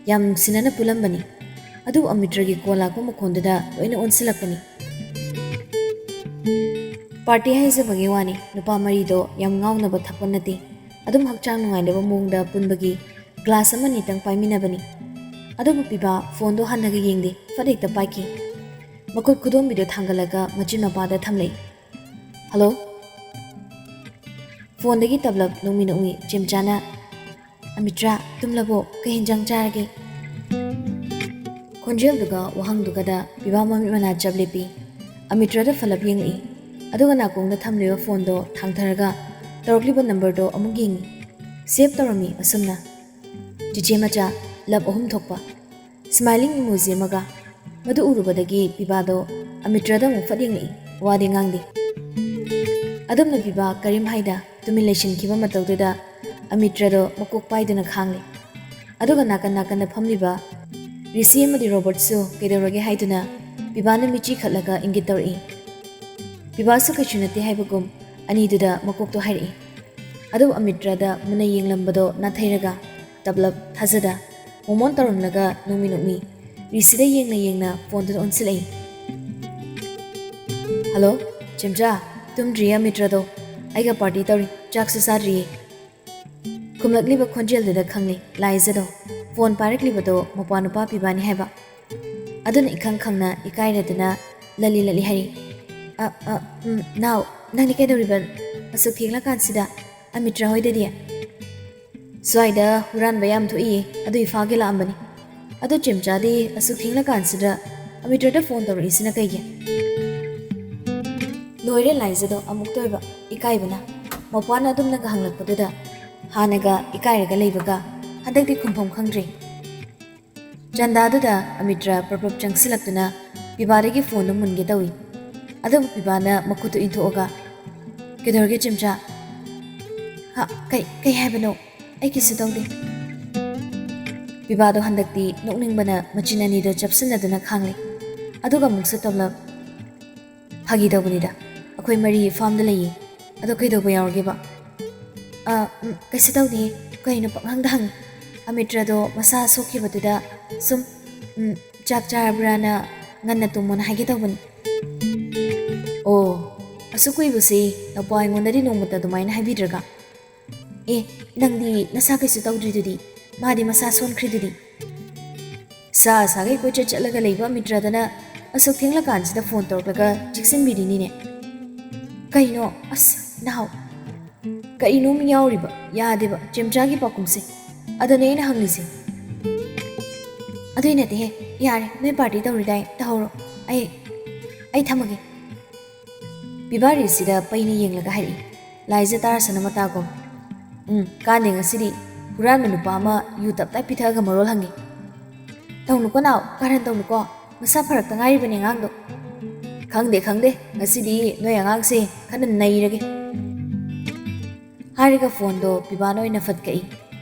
ꯌꯥꯝ ꯅꯨꯡꯁꯤꯅꯅ ꯄꯨꯜꯂꯝꯕꯅꯤ꯫ ꯑꯗꯨꯕꯨ ꯑꯃꯤꯇ꯭ꯔꯒꯤ ꯀꯣꯜ ꯂꯥꯛꯄ ꯃꯈꯣꯟꯗꯨꯗ ꯂꯣꯏꯅ ꯑꯣꯟꯁꯤꯜꯂꯛꯄꯅꯤ꯫ ꯄꯥꯔꯇꯤ ꯍꯥꯏꯖꯕꯒꯤ ꯋꯥꯅꯤ, ꯅꯨꯄꯥ ꯃꯔꯤꯗꯣ ꯌꯥꯝ ꯉꯥꯎꯅꯕ ꯊꯛꯄ ꯅꯠꯇꯦ꯫ ꯑꯗꯨꯝ ꯍꯛꯆꯥꯡ ꯅꯨꯡꯉꯥꯏꯅꯕ ꯃꯑꯣꯡꯗ ꯄꯨꯟꯕꯒꯤ ꯒ꯭ꯂꯥꯁ ꯑꯃꯅꯤꯇꯪ ꯄꯥꯏꯃꯤꯟꯅꯕꯅꯤ꯫ ꯑꯗꯨꯕꯨ ꯄꯤꯕꯥ ꯐꯣꯟꯗꯣ ꯍꯟꯅꯒ ꯌꯦꯡꯗꯦ, ꯐꯠ ꯍꯦꯛꯇ ꯄꯥꯏꯈꯤ꯫ ꯃꯈꯨꯠ ꯈꯨꯗꯣꯝꯕꯤꯗꯣ ꯊꯥꯡꯒꯠꯂꯒ ꯃꯆꯤꯟ ꯃꯄꯥꯗ ꯊꯝꯂꯛꯏ꯫ "ꯍꯜꯂꯣ?" ꯐꯣꯟꯗꯒꯤ ꯇꯞꯂꯞ ꯅꯣꯡꯃꯤ ꯅꯣꯡꯃꯤ ꯆꯦꯝꯆꯥꯅ, "ꯑꯃꯤꯇ꯭ꯔꯥ, ꯇꯨꯝꯂꯕꯣ? ꯀꯩ ꯍꯦꯟꯖꯥꯡ ꯆꯥꯔꯒꯦ?" ꯈꯣꯟꯖꯦꯜꯗꯨꯒ ꯋꯥꯍꯪꯗꯨꯒꯗ ꯄꯤꯕꯥ ꯃꯃꯤꯠ ꯃꯅꯥ ꯆꯞ ꯂꯦꯞꯄꯤ꯫ ꯑꯃꯤꯇ꯭ꯔꯗ ꯐꯂꯞ ꯌꯦꯡꯂꯛꯏ꯫ ꯑꯗꯨꯒ ꯅꯥꯀꯣꯡꯗ ꯊꯝꯂꯤꯕ ꯐꯣꯟꯗꯣ ꯊꯥꯡꯊꯔꯒ ꯇꯧꯔꯛꯂꯤꯕ ꯅꯝꯕꯔꯗꯣ ꯑꯃꯨꯛ ꯌꯦꯡꯉꯤ꯫ ꯁꯦꯞ ꯇꯧꯔꯝꯃꯤ ꯑꯁꯨꯝꯅ: "ꯆꯤꯆꯦ ꯃꯆꯥ, ꯂꯞ ꯑꯍꯨꯝ ꯊꯣꯛꯄ", ꯁ꯭ꯃꯥꯏꯂꯤꯡ ꯏꯃꯣꯖꯤ ꯑꯃꯒ꯫ ꯃꯗꯨ ꯎꯔꯨꯕꯗꯒꯤ ꯄꯤꯕꯥꯗꯣ ꯑꯃꯤꯇ꯭ꯔꯗ ꯑꯃꯨꯛ ꯐꯠ ꯌꯦꯡꯂꯛꯏ꯫ ꯋꯥꯗꯤ ꯉꯥꯡꯗꯦ꯫ ꯑꯗꯨꯝꯅ ꯄꯤꯕꯥ ꯀꯔꯤꯝ ꯍꯥꯏꯗ ꯇꯨꯃꯤꯟ ꯂꯩꯁꯤꯟꯈꯤꯕ ꯃꯇꯧꯗꯨꯗ ꯑꯃꯤꯇ꯭ꯔꯗꯣ ꯃꯀꯣꯛ ꯄꯥꯏꯗꯨꯅ ꯈꯥꯡꯂꯦ꯫ ꯑꯗꯨꯒ ꯅꯥꯀꯟ ꯅꯥꯀꯟꯗ ꯐꯝꯂꯤꯕ ꯔꯤꯁꯤ ꯑꯃꯗꯤ ꯔꯣꯕꯔꯠꯁꯨ ꯀꯩꯗꯧꯔꯒꯦ ꯍꯥꯏꯗꯨꯅ ꯄꯤꯕꯥꯅ ꯃꯤꯠꯆꯤ ꯈꯠꯂꯒ ꯏꯪꯒꯤꯠ ꯇꯧꯔꯛꯏ꯫ ꯄꯤꯕꯥꯁꯨ ꯀꯩꯁꯨ ꯅꯠꯇꯦ ꯍꯥꯏꯕꯒꯨꯝ ꯑꯅꯤꯗꯨꯗ ꯃꯀꯣꯛꯇꯣ ꯍꯥꯏꯔꯛꯏ꯫ ꯑꯗꯨꯕꯨ ꯑꯃꯤꯇ꯭ꯔꯗ ꯃꯨꯟꯅ ꯌꯦꯡꯂꯝꯕꯗꯣ ꯅꯥꯊꯩꯔꯒ ꯇꯞꯂꯞ ꯊꯥꯖꯗ ꯃꯣꯃꯣꯟ ꯇꯧꯔꯝꯂꯒ ꯅꯣꯡꯃꯤ ꯅꯣꯡꯃꯤ ꯔꯤꯁꯤꯗ ꯌꯦꯡꯅ ꯌꯦꯡꯅ ꯐꯣꯟꯗꯨꯗ ꯑꯣꯟꯁꯤꯜꯂꯛꯏ꯫ "ꯍꯜꯂꯣ, ꯆꯦꯝꯆꯥ, ꯇꯨꯝꯗ꯭ꯔꯤꯌꯦ ꯑꯃꯤꯇ꯭ꯔꯗꯣ꯫ ꯑꯩꯒ ꯄꯥꯔꯇꯤ ꯇꯧꯔꯤ, ꯆꯥꯛꯁꯨ ꯆꯥꯗ꯭ꯔꯤꯌꯦ꯫" ꯈꯨꯝꯂꯛꯂꯤꯕ ꯈꯣꯟꯖꯦꯜꯗꯨꯗ ꯈꯪꯂꯦ ꯂꯥꯏꯖꯗꯣ ꯐꯣꯟ ꯄꯥꯏꯔꯛꯂꯤꯕꯗꯣ ꯃꯄ꯭ꯋꯥ ꯅꯨꯄꯥ ꯄꯤꯕꯥꯅꯤ ꯍꯥꯏꯕ꯫ ꯑꯗꯨꯅ ꯏꯈꯪ ꯈꯪꯅ ꯏꯀꯥꯏꯔꯗꯨꯅ ꯂꯠꯂꯤ ꯂꯠꯂꯤ ꯍꯥꯏꯔꯤ꯫ "ꯑ, ꯑ, ꯎꯝ, ꯅꯥꯎ, ꯅꯪꯗꯤ ꯀꯩꯗꯧꯔꯤꯕ ꯑꯁꯨꯛ ꯊꯦꯡꯂꯀꯥꯟꯁꯤꯗ? ꯑꯃꯤꯇ꯭ꯔ ꯍꯣꯏꯗꯗꯤ?" "ꯁ꯭ꯋꯥꯏꯗ ꯍꯨꯔꯥꯟꯕ ꯌꯥꯝ ꯊꯣꯛꯏꯌꯦ, ꯑꯗꯨ ꯏꯝꯐꯥꯜꯒꯤ ꯂꯥꯛꯑꯝꯕꯅꯤ꯫ ꯑꯗꯣ ꯆꯦꯝꯆꯥꯗꯤ ꯑꯁꯨꯛ ꯊꯦꯡꯂꯀꯥꯟꯁꯤꯗ ꯑꯃꯤꯇ꯭ꯔꯗ ꯐꯣꯟ ꯇꯧꯔꯛꯏꯁꯤꯅ ꯀꯩꯒꯤ?" ꯂꯣꯏꯔꯦ ꯂꯥꯏꯖꯗꯣ ꯑꯃꯨꯛꯇ ꯑꯣꯏꯕ ꯏꯀꯥꯏꯕꯅ꯫ ꯃꯄ꯭ꯋꯥꯅ ꯑꯗꯨꯝꯅꯒ ꯍꯪꯂꯛꯄꯗꯨꯗ ꯍꯥꯟꯅꯒ ꯏꯀꯥꯏꯔꯒ ꯂꯩꯕꯒ ꯍꯟꯗꯛꯇꯤ ꯈꯨꯝꯐꯝ ꯈꯪꯗ꯭ꯔꯦ꯫ ꯆꯟꯗꯥꯗꯨꯗ ꯑꯃꯤꯇ꯭ꯔ ꯄ꯭ꯔꯞ ꯄ꯭ꯔꯞ ꯆꯪꯁꯤꯜꯂꯛꯇꯨꯅ ꯄꯤꯕꯥꯗꯒꯤ ꯐꯣꯟꯗꯨ ꯃꯨꯟꯒꯦ ꯇꯧꯏ꯫ ꯑꯗꯨꯕꯨ ꯄꯤꯕꯥꯅ ꯃꯈꯨꯠꯇꯨ ꯏꯟꯊꯣꯛꯑꯒ, "ꯀꯩꯗꯧꯔꯒꯦ ꯆꯦꯝꯆꯥ?" ꯍꯥ? ꯀꯩ ꯀꯩ ꯍꯥꯏꯕꯅꯣ? ꯑꯩ ꯀꯩꯁꯨ ꯇꯧꯗꯦ꯫ ꯄꯤꯕꯥꯗꯣ ꯍꯟꯗꯛꯇꯤ ꯅꯣꯛꯅꯤꯡꯕꯅ ꯃꯆꯤꯟ ꯑꯅꯤꯗꯣ ꯆꯞꯁꯤꯟꯅꯗꯨꯅ ꯈꯥꯡꯂꯦ꯫ ꯑꯗꯨꯒ ꯑꯃꯨꯛꯁꯨ ꯇꯣꯝꯂꯞ, "ꯐꯥꯒꯤ ꯇꯧꯕꯅꯤꯗ, ꯑꯩꯈꯣꯏ ꯃꯔꯤ ꯐꯥꯔꯝꯗ ꯂꯩꯌꯦ꯫ ꯑꯗꯣ ꯀꯩꯗꯧꯕ ꯌꯥꯎꯔꯒꯦꯕ?" "ꯑ, ꯎꯝ, ꯀꯩꯁꯨ ꯇꯧꯗꯦ꯫ ꯀꯩꯅꯣ ꯄꯪꯍꯪꯗ ꯍꯪꯉꯤ꯫ ꯑꯃꯤꯇ꯭ꯔꯗꯣ ꯃꯁꯥ ꯁꯣꯛꯈꯤꯕꯗꯨꯗ ꯁꯨꯝ, ꯎꯝ, ꯆꯥꯛ ꯆꯥꯔꯕ꯭ꯔꯥꯅ ꯉꯟꯅ ꯇꯨꯝꯃꯣꯅ ꯍꯥꯏꯒꯦ ꯇꯧꯕꯅꯤ꯫" "ꯑꯣ, ꯑꯁꯨꯛ ꯀꯨꯏꯕꯁꯤ ꯅꯄꯥ ꯑꯩꯉꯣꯟꯗꯗꯤ ꯅꯣꯡꯃꯇ ꯑꯗꯨꯃꯥꯏꯅ ꯍꯥꯏꯕꯤꯗ꯭ꯔꯒ?" "ꯑꯦ, ꯅꯪꯗꯤ ꯅꯁꯥ ꯀꯩꯁꯨ ꯇꯧꯗ꯭ꯔꯤꯗꯨꯗꯤ, ꯃꯥꯗꯤ ꯃꯁꯥ ꯁꯣꯟꯈ꯭ꯔꯤꯗꯨꯗꯤ꯫" ꯁꯥ ꯁꯥꯒꯩ ꯀꯣꯏꯆꯠ ꯆꯠꯂꯒ ꯂꯩꯕ ꯑꯃꯤꯇ꯭ꯔꯗꯅ ꯑꯁꯨꯛ ꯊꯦꯡꯂꯀꯥꯟꯁꯤꯗ ꯐꯣꯟ ꯇꯧꯔꯛꯂꯒ ꯆꯦꯛꯁꯤꯟꯕꯤꯔꯤꯅꯤꯅꯦ꯫ ꯀꯩꯅꯣ? ꯑꯁ, ꯅꯥꯎ, ꯀꯔꯤꯅꯣꯝ ꯌꯥꯎꯔꯤꯕ, ꯌꯥꯗꯦꯕ ꯆꯦꯝꯆꯥꯒꯤ ꯄꯥꯎꯈꯨꯝꯁꯦ꯫ ꯑꯗꯅꯦ ꯑꯩꯅ ꯍꯪꯂꯤꯁꯦ꯫ ꯑꯗꯨꯏ ꯅꯠꯇꯦꯍꯦ, ꯌꯥꯔꯦ, ꯅꯣꯏ ꯄꯥꯔꯇꯤ ꯇꯧꯔꯤꯗꯥꯏ, ꯇꯧꯍꯧꯔꯣ꯫ ꯑꯩ, ꯑꯩ ꯊꯝꯃꯒꯦ꯫ ꯄꯤꯕꯥꯔꯤꯁꯤꯗ ꯄꯩꯅ ꯌꯦꯡꯂꯒ ꯍꯥꯏꯔꯛꯏ, "ꯂꯥꯏꯖ ꯇꯥꯔꯁꯅꯨ ꯃꯇꯥꯒꯨꯝ꯫ ꯎꯝ, ꯀꯥꯟꯗꯦ ꯉꯁꯤꯗꯤ ꯍꯨꯔꯥꯟꯕ ꯅꯨꯄꯥ ꯑꯃ ꯌꯨ ꯇꯞꯇꯥꯏ ꯄꯤꯊꯛꯑꯒ ꯃꯔꯣꯜ ꯍꯪꯉꯤ꯫" "ꯇꯧꯅꯨꯀꯣ ꯅꯥꯎ, ꯀꯥꯔꯟ ꯇꯧꯅꯨꯀꯣ, ꯃꯁꯥ ꯐꯔꯛꯇ ꯉꯥꯏꯔꯤꯕꯅꯦ ꯑꯉꯥꯡꯗꯣ꯫" "ꯈꯪꯗꯦ, ꯈꯪꯗꯦ, ꯉꯁꯤꯗꯤ ꯅꯣꯏ ꯑꯉꯥꯡꯁꯦ ꯈꯔ ꯅꯩꯔꯒꯦ꯫" ꯍꯥꯏꯔꯒ ꯐꯣꯟꯗꯣ ꯄꯤꯕꯥꯅ ꯑꯣꯏꯅ ꯐꯠ ꯀꯛꯏ꯫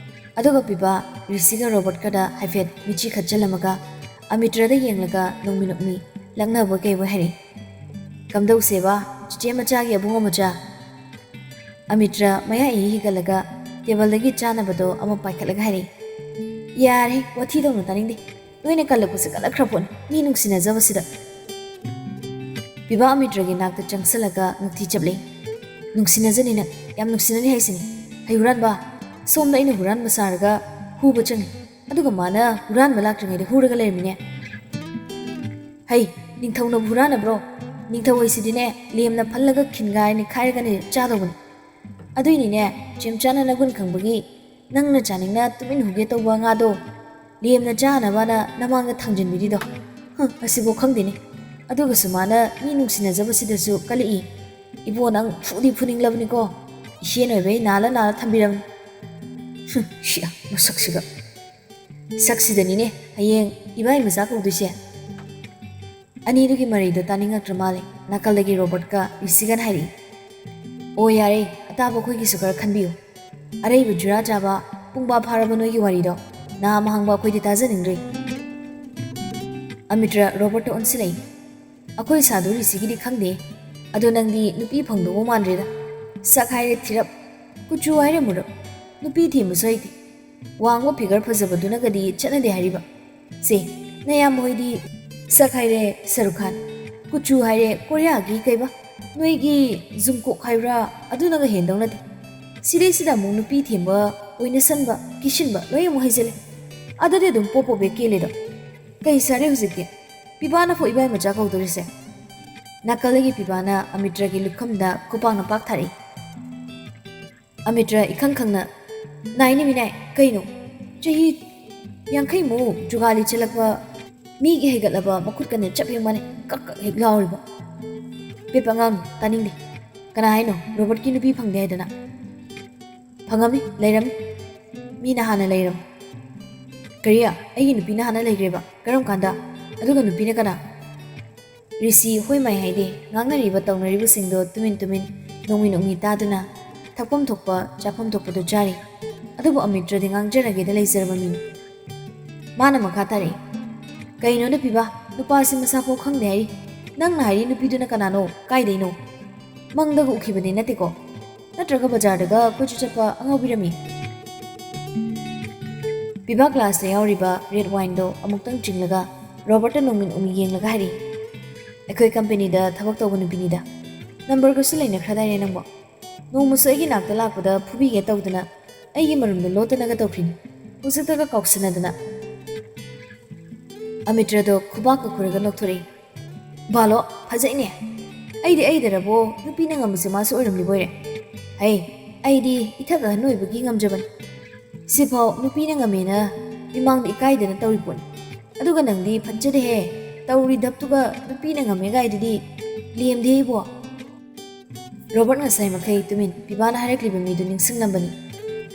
ꯑꯗꯨꯒ ꯄꯤꯕꯥ ꯔꯤꯁꯤꯒ ꯔꯣꯕꯔꯠꯀꯗ ꯍꯥꯏꯐꯦꯠ ꯃꯤꯠꯆꯤ ꯈꯠꯆꯜꯂꯝꯃꯒ ꯑꯃꯤꯇ꯭ꯔꯗ ꯌꯦꯡꯂꯒ ꯅꯣꯡꯃꯤ ꯅꯣꯡꯃꯤ ꯂꯛꯅꯕ ꯀꯩꯕꯣꯏ ꯍꯥꯏꯔꯛꯏ, "ꯀꯝꯗꯧꯁꯦꯕ, ꯆꯤꯆꯦ ꯃꯆꯥꯒꯤ ꯑꯕꯨꯡꯉꯣ ꯃꯆꯥ?" ꯑꯃꯤꯇ꯭ꯔ ꯃꯌꯥ ꯏꯍꯤ ꯍꯤꯒꯠꯂꯒ ꯇꯦꯕꯜꯗꯒꯤ ꯆꯥꯅꯕꯗꯣ ꯑꯃ ꯄꯥꯏꯈꯠꯂꯒ ꯍꯥꯏꯔꯛꯏ, "ꯌꯥꯔꯦ, ꯋꯥꯊꯤ ꯇꯧꯅ ꯇꯥꯅꯤꯡꯗꯦ꯫ ꯅꯣꯏꯅ ꯀꯜꯂꯛꯄꯁꯦ ꯀꯜꯂꯛꯈ꯭ꯔ ꯄꯣꯠꯅꯤ, ꯃꯤ ꯅꯨꯡꯁꯤꯅꯖꯕꯁꯤꯗ꯫" ꯄꯤꯕꯥ ꯑꯃꯤꯇ꯭ꯔꯒꯤ ꯅꯥꯛꯇ ꯆꯪꯁꯜꯂꯒ ꯉꯛꯊꯤ ꯆꯞꯂꯦ꯫ "ꯅꯨꯡꯁꯤꯅꯖꯅꯤꯅ, ꯌꯥꯝ ꯅꯨꯡꯁꯤꯅꯅꯤ ꯍꯥꯏꯁꯤꯅꯤ꯫ ꯍꯩ ꯍꯨꯔꯥꯟꯕ, ꯁꯣꯝꯗ ꯑꯩꯅ ꯍꯨꯔꯥꯟꯕ ꯁꯥꯔꯒ ꯍꯨꯕ ꯆꯪꯉꯤ, ꯑꯗꯨꯒ ꯃꯥꯅ ꯍꯨꯔꯥꯟꯕ ꯂꯥꯛꯇ꯭ꯔꯤꯉꯩꯗ ꯍꯨꯔꯒ ꯂꯩꯔꯝꯃꯤꯅꯦ꯫ ꯍꯩ, ꯅꯤꯡꯊꯧꯅꯕꯨ ꯍꯨꯔꯥꯟꯅꯕ꯭ꯔꯣ? ꯅꯤꯡꯊꯧ ꯍꯥꯏꯁꯤꯗꯤꯅꯦ, ꯂꯦꯝꯅ ꯐꯜꯂꯒ ꯈꯤꯟꯒꯥꯏ ꯅꯤꯈꯥꯏꯔꯒꯅꯦ ꯆꯥꯗꯧꯕꯅꯤ꯫ ꯑꯗꯨꯏꯅꯤꯅꯦ, ꯆꯦꯝꯆꯥꯅ ꯅꯒꯨꯟ ꯈꯪꯕꯒꯤ ꯅꯪꯅ ꯆꯥꯅꯤꯡꯅ ꯇꯨꯃꯤꯟ ꯍꯨꯒꯦ ꯇꯧꯕ ꯉꯥꯗꯣ ꯂꯦꯝꯅ ꯆꯥꯅꯕꯅ ꯅꯃꯥꯡꯗ ꯊꯥꯡꯖꯤꯟꯕꯤꯔꯤꯗꯣ꯫ ꯍꯨꯝ, ꯑꯁꯤꯕꯨ ꯈꯪꯗꯦꯅꯦ꯫ ꯑꯗꯨꯒꯁꯨ ꯃꯥꯅ ꯃꯤ ꯅꯨꯡꯁꯤꯅꯖꯕꯁꯤꯗꯁꯨ ꯀꯜꯂꯛꯏ꯫ ꯏꯕꯣ, ꯅꯪ ꯐꯨꯗꯤ ꯐꯨꯅꯤꯡꯂꯕꯅꯤꯀꯣ꯫ ꯏꯁꯦꯟ ꯑꯣꯏꯕꯩ ꯅꯥꯜꯂ ꯅꯥꯜꯂ ꯊꯝꯕꯤꯔꯕꯅꯤ꯫ ꯍꯨꯝ, ꯁꯤꯌꯥ, ꯃꯁꯛꯁꯤꯒ꯫ ꯁꯛꯁꯤꯗꯅꯤꯅꯦ ꯍꯌꯦꯡ ꯏꯕꯥꯏ ꯃꯆꯥ ꯀꯧꯗꯣꯏꯁꯦ꯫ ꯑꯅꯤꯗꯨꯒꯤ ꯃꯔꯩꯗꯣ ꯇꯥꯅꯤꯡꯉꯛꯇ꯭ꯔ ꯃꯥꯜꯂꯦ꯫ ꯅꯥꯀꯜꯗꯒꯤ ꯔꯣꯕꯔꯠꯀ ꯔꯤꯁꯤꯒꯟ ꯍꯥꯏꯔꯛꯏ, "ꯑꯣ, ꯌꯥꯔꯦ, ꯑꯇꯥꯕ ꯑꯩꯈꯣꯏꯒꯤꯁꯨ ꯈꯔ ꯈꯟꯕꯤꯌꯨ꯫ ꯑꯔꯩꯕ ꯖꯨꯔꯥ ꯆꯥꯕ, ꯄꯨꯡꯕꯥ ꯐꯥꯔꯕ ꯅꯣꯏꯒꯤ ꯋꯥꯔꯤꯗꯣ ꯅꯍꯥ ꯑꯃ ꯍꯪꯕ ꯑꯩꯈꯣꯏꯗꯤ ꯇꯥꯖꯅꯤꯡꯗ꯭ꯔꯤ꯫ ꯑꯃꯤꯇ꯭ꯔ ꯔꯣꯕꯔꯠꯇ ꯑꯣꯟꯁꯤꯜꯂꯛꯏ꯫ ꯑꯩꯈꯣꯏ ꯁꯥꯗꯨ ꯔꯤꯁꯤꯒꯤꯗꯤ ꯈꯪꯗꯦ, ꯑꯗꯣ ꯅꯪꯗꯤ ꯅꯨꯄꯤ ꯐꯪꯗꯧꯕ ꯃꯥꯟꯗ꯭ꯔꯦꯗ꯫ ꯁꯛ ꯍꯥꯏꯔꯦ ꯊꯤꯔꯞ, ꯀꯨꯆꯨ ꯍꯥꯏꯔꯦ ꯃꯨꯔꯞ, ꯅꯨꯄꯤ ꯊꯦꯝꯕꯁꯨ ꯍꯩꯇꯦ꯫ ꯋꯥꯡꯕ ꯐꯤꯒꯔ ꯐꯖꯕꯗꯨꯅꯒꯗꯤ ꯆꯠꯅꯗꯦ ꯍꯥꯏꯔꯤꯕ꯫ ꯁꯦ, ꯅꯌꯥꯝꯕ ꯍꯣꯏꯗꯤ ꯁꯛ ꯍꯥꯏꯔꯦ ꯁꯔꯨꯛ ꯈꯥꯟ, ꯀꯨꯆꯨ ꯍꯥꯏꯔꯦ ꯀꯣꯔꯤꯌꯥꯒꯤ ꯀꯩꯕ, ꯅꯣꯏꯒꯤ ꯖꯨꯡꯀꯨꯛ ꯍꯥꯏꯕ꯭ꯔꯥ, ꯑꯗꯨꯅꯒ ꯍꯦꯟꯗꯧ ꯅꯠꯇꯦ꯫ ꯁꯤꯗꯩꯁꯤꯗ ꯑꯃꯨꯛ ꯅꯨꯄꯤ ꯊꯦꯝꯕ, ꯑꯣꯏꯅꯁꯟꯕ, ꯀꯤꯁꯤꯟꯕ ꯂꯣꯏ ꯑꯃꯨꯛ ꯍꯩꯖꯤꯜꯂꯦ꯫ ꯑꯗꯨꯗꯤ ꯑꯗꯨꯝ ꯄꯣꯞ ꯄꯣꯞ ꯍꯦꯛ ꯀꯦꯜꯂꯦꯗꯣ꯫ ꯀꯩ ꯁꯥꯔꯦ ꯍꯧꯖꯤꯛꯇꯤ? ꯄꯤꯕꯥꯅ ꯐꯥꯎ ꯏꯕꯥꯏ ꯃꯆꯥ ꯀꯧꯗꯣꯔꯤꯁꯦ꯫ ꯅꯥꯀꯜꯗꯒꯤ ꯄꯤꯕꯥꯅ ꯑꯃꯤꯇ꯭ꯔꯒꯤ ꯂꯨꯈꯝꯗ ꯈꯨꯄꯥꯛꯅ ꯄꯥꯛ ꯊꯥꯔꯛꯏ꯫ ꯑꯃꯤꯇ꯭ꯔ ꯏꯈꯪ ꯈꯪꯅ, "ꯅꯥꯏꯅꯦ ꯃꯤꯅꯥꯏ, ꯀꯩꯅꯣ? ꯆꯍꯤ ꯌꯥꯡꯈꯩꯃꯨꯛ ꯖꯨꯒꯥꯂꯤ ꯆꯦꯜꯂꯛꯄ ꯃꯤꯒꯤ ꯍꯩꯒꯠꯂꯕ ꯃꯈꯨꯠꯀꯅꯦ ꯆꯞ ꯍꯦꯛ ꯃꯥꯟꯅꯩ, ꯀꯛ ꯀꯛ ꯍꯦꯛ ꯂꯥꯎꯔꯤꯕ"꯫ "ꯄꯦꯄ ꯑꯉꯥꯡ, ꯇꯥꯅꯤꯡꯗꯦ꯫ ꯀꯅꯥ ꯍꯥꯏꯅꯣ ꯔꯣꯕꯔꯠꯀꯤ ꯅꯨꯄꯤ ꯐꯪꯗꯦ ꯍꯥꯏꯗꯅ?" "ꯐꯪꯉꯝꯃꯤ, ꯂꯩꯔꯝꯃꯤ꯫ ꯃꯤꯅ ꯍꯥꯟꯅ ꯂꯩꯔꯝꯃꯤ"꯫ "ꯀꯔꯤ? ꯑꯩꯒꯤ ꯅꯨꯄꯤꯅ ꯍꯥꯟꯅ ꯂꯩꯈ꯭ꯔꯦꯕ? ꯀꯔꯝ ꯀꯥꯟꯗ? ꯑꯗꯨꯒ ꯅꯨꯄꯤꯅ ꯀꯅꯥ?" ꯔꯤꯁꯤ ꯍꯣꯏ ꯃꯥꯏ ꯍꯥꯏꯗꯦ, ꯉꯥꯡꯅꯔꯤꯕ ꯇꯧꯅꯔꯤꯕꯁꯤꯡꯗꯣ ꯇꯨꯃꯤꯟ ꯇꯨꯃꯤꯟ ꯅꯣꯡꯃꯤ ꯅꯣꯡꯃꯤ ꯇꯥꯗꯨꯅ ꯊꯛꯐꯝ ꯊꯣꯛꯄ ꯆꯥꯐꯝ ꯊꯣꯛꯄꯗꯣ ꯆꯥꯔꯤ꯫ ꯑꯗꯨꯕꯨ ꯑꯃꯤꯇ꯭ꯔꯗꯤ ꯉꯥꯡꯖꯔꯒꯦꯗ ꯂꯩꯖꯔꯕ ꯃꯤꯅꯤ꯫ ꯃꯥꯅ ꯃꯈꯥ ꯇꯥꯔꯛꯏ, "ꯀꯩꯅꯣꯗ ꯄꯤꯕ, ꯅꯨꯄꯥꯁꯤ ꯃꯁꯥꯐꯥꯎ ꯈꯪꯗꯦ ꯍꯥꯏꯔꯤ꯫ ꯅꯪꯅ ꯍꯥꯏꯔꯤ ꯅꯨꯄꯤꯗꯨꯅ ꯀꯅꯥꯅꯣ? ꯀꯥꯏꯗꯩꯅꯣ? ꯃꯪꯗꯒ ꯎꯈꯤꯕꯗꯤ ꯅꯠꯇꯦꯀꯣ? ꯅꯠꯇ꯭ꯔꯒ ꯕꯖꯥꯔꯗꯒ ꯀꯣꯏꯆꯠ ꯆꯠꯄ ꯑꯉꯥꯎꯕꯤꯔꯝꯃꯤ?" ꯄꯤꯕꯥ ꯒ꯭ꯂꯥꯁꯇ ꯌꯥꯎꯔꯤꯕ ꯔꯦꯗ ꯋꯥꯏꯟꯗꯣ ꯑꯃꯨꯛꯇꯪ ꯆꯤꯡꯂꯒ ꯔꯣꯕꯔꯠꯇ ꯅꯣꯡꯃꯤꯟ ꯎꯃꯤ ꯌꯦꯡꯂꯒ ꯍꯥꯏꯔꯤ, "ꯑꯩꯈꯣꯏ ꯀꯝꯄꯦꯅꯤꯗ ꯊꯕꯛ ꯇꯧꯕ ꯅꯨꯄꯤꯅꯤꯗ꯫ ꯅꯝꯕꯔꯒꯁꯨ ꯂꯩꯅꯈ꯭ꯔꯗꯥꯏꯅꯦ ꯅꯪꯕꯣ? ꯅꯣꯡꯃꯁꯨ ꯑꯩꯒꯤ ꯅꯥꯛꯇ ꯂꯥꯛꯄꯗ ꯐꯨꯕꯤꯒꯦ ꯇꯧꯗꯅ ꯑꯩꯒꯤ ꯃꯔꯨꯝꯗ ꯂꯣꯠꯇꯅꯒ ꯇꯧꯈ꯭ꯔꯤꯅꯤ꯫ ꯍꯧꯖꯤꯛꯇꯒ ꯀꯥꯎꯁꯟꯅꯗꯅ"꯫ ꯑꯃꯤꯇ꯭ꯔꯗꯣ ꯈꯨꯕꯥꯛꯀ ꯈꯨꯔꯒ ꯅꯣꯛꯊꯣꯔꯛꯏ꯫ "ꯕꯥꯂꯣ, ꯐꯖꯩꯅꯦ꯫ ꯑꯩꯗꯤ ꯑꯩꯗꯔꯕꯣ ꯅꯨꯄꯤꯅ ꯉꯝꯕꯁꯦ ꯃꯥꯁꯨ ꯑꯣꯏꯔꯝꯂꯤꯕꯣꯏꯔꯦ꯫ ꯍꯩ, ꯑꯩꯗꯤ ꯏꯊꯛ ꯑꯍꯟ ꯑꯣꯏꯕꯒꯤ ꯉꯝꯖꯕꯅꯤ꯫ ꯁꯤꯐꯥꯎ ꯅꯨꯄꯤꯅ ꯉꯝꯃꯦꯅ ꯃꯤꯃꯥꯡꯗ ꯏꯀꯥꯏꯗꯅ ꯇꯧꯔꯤ ꯄꯣꯠꯅꯤ꯫ ꯑꯗꯨꯒ ꯅꯪꯗꯤ ꯐꯠꯖꯗꯦꯍꯦ, ꯇꯧꯔꯤ ꯗꯞꯇꯨꯒ ꯅꯨꯄꯤꯅ ꯉꯝꯃꯦ ꯒꯥꯏꯗꯨꯗꯤ ꯂꯦꯝꯗꯦ ꯏꯕꯣ"꯫ ꯔꯣꯕꯔꯠ ꯉꯁꯥꯏ ꯃꯈꯩ ꯇꯨꯃꯤꯟ ꯄꯤꯕꯥꯅ ꯍꯥꯏꯔꯛꯂꯤꯕ ꯃꯤꯗꯨ ꯅꯤꯡꯁꯤꯡꯂꯝꯕꯅꯤ꯫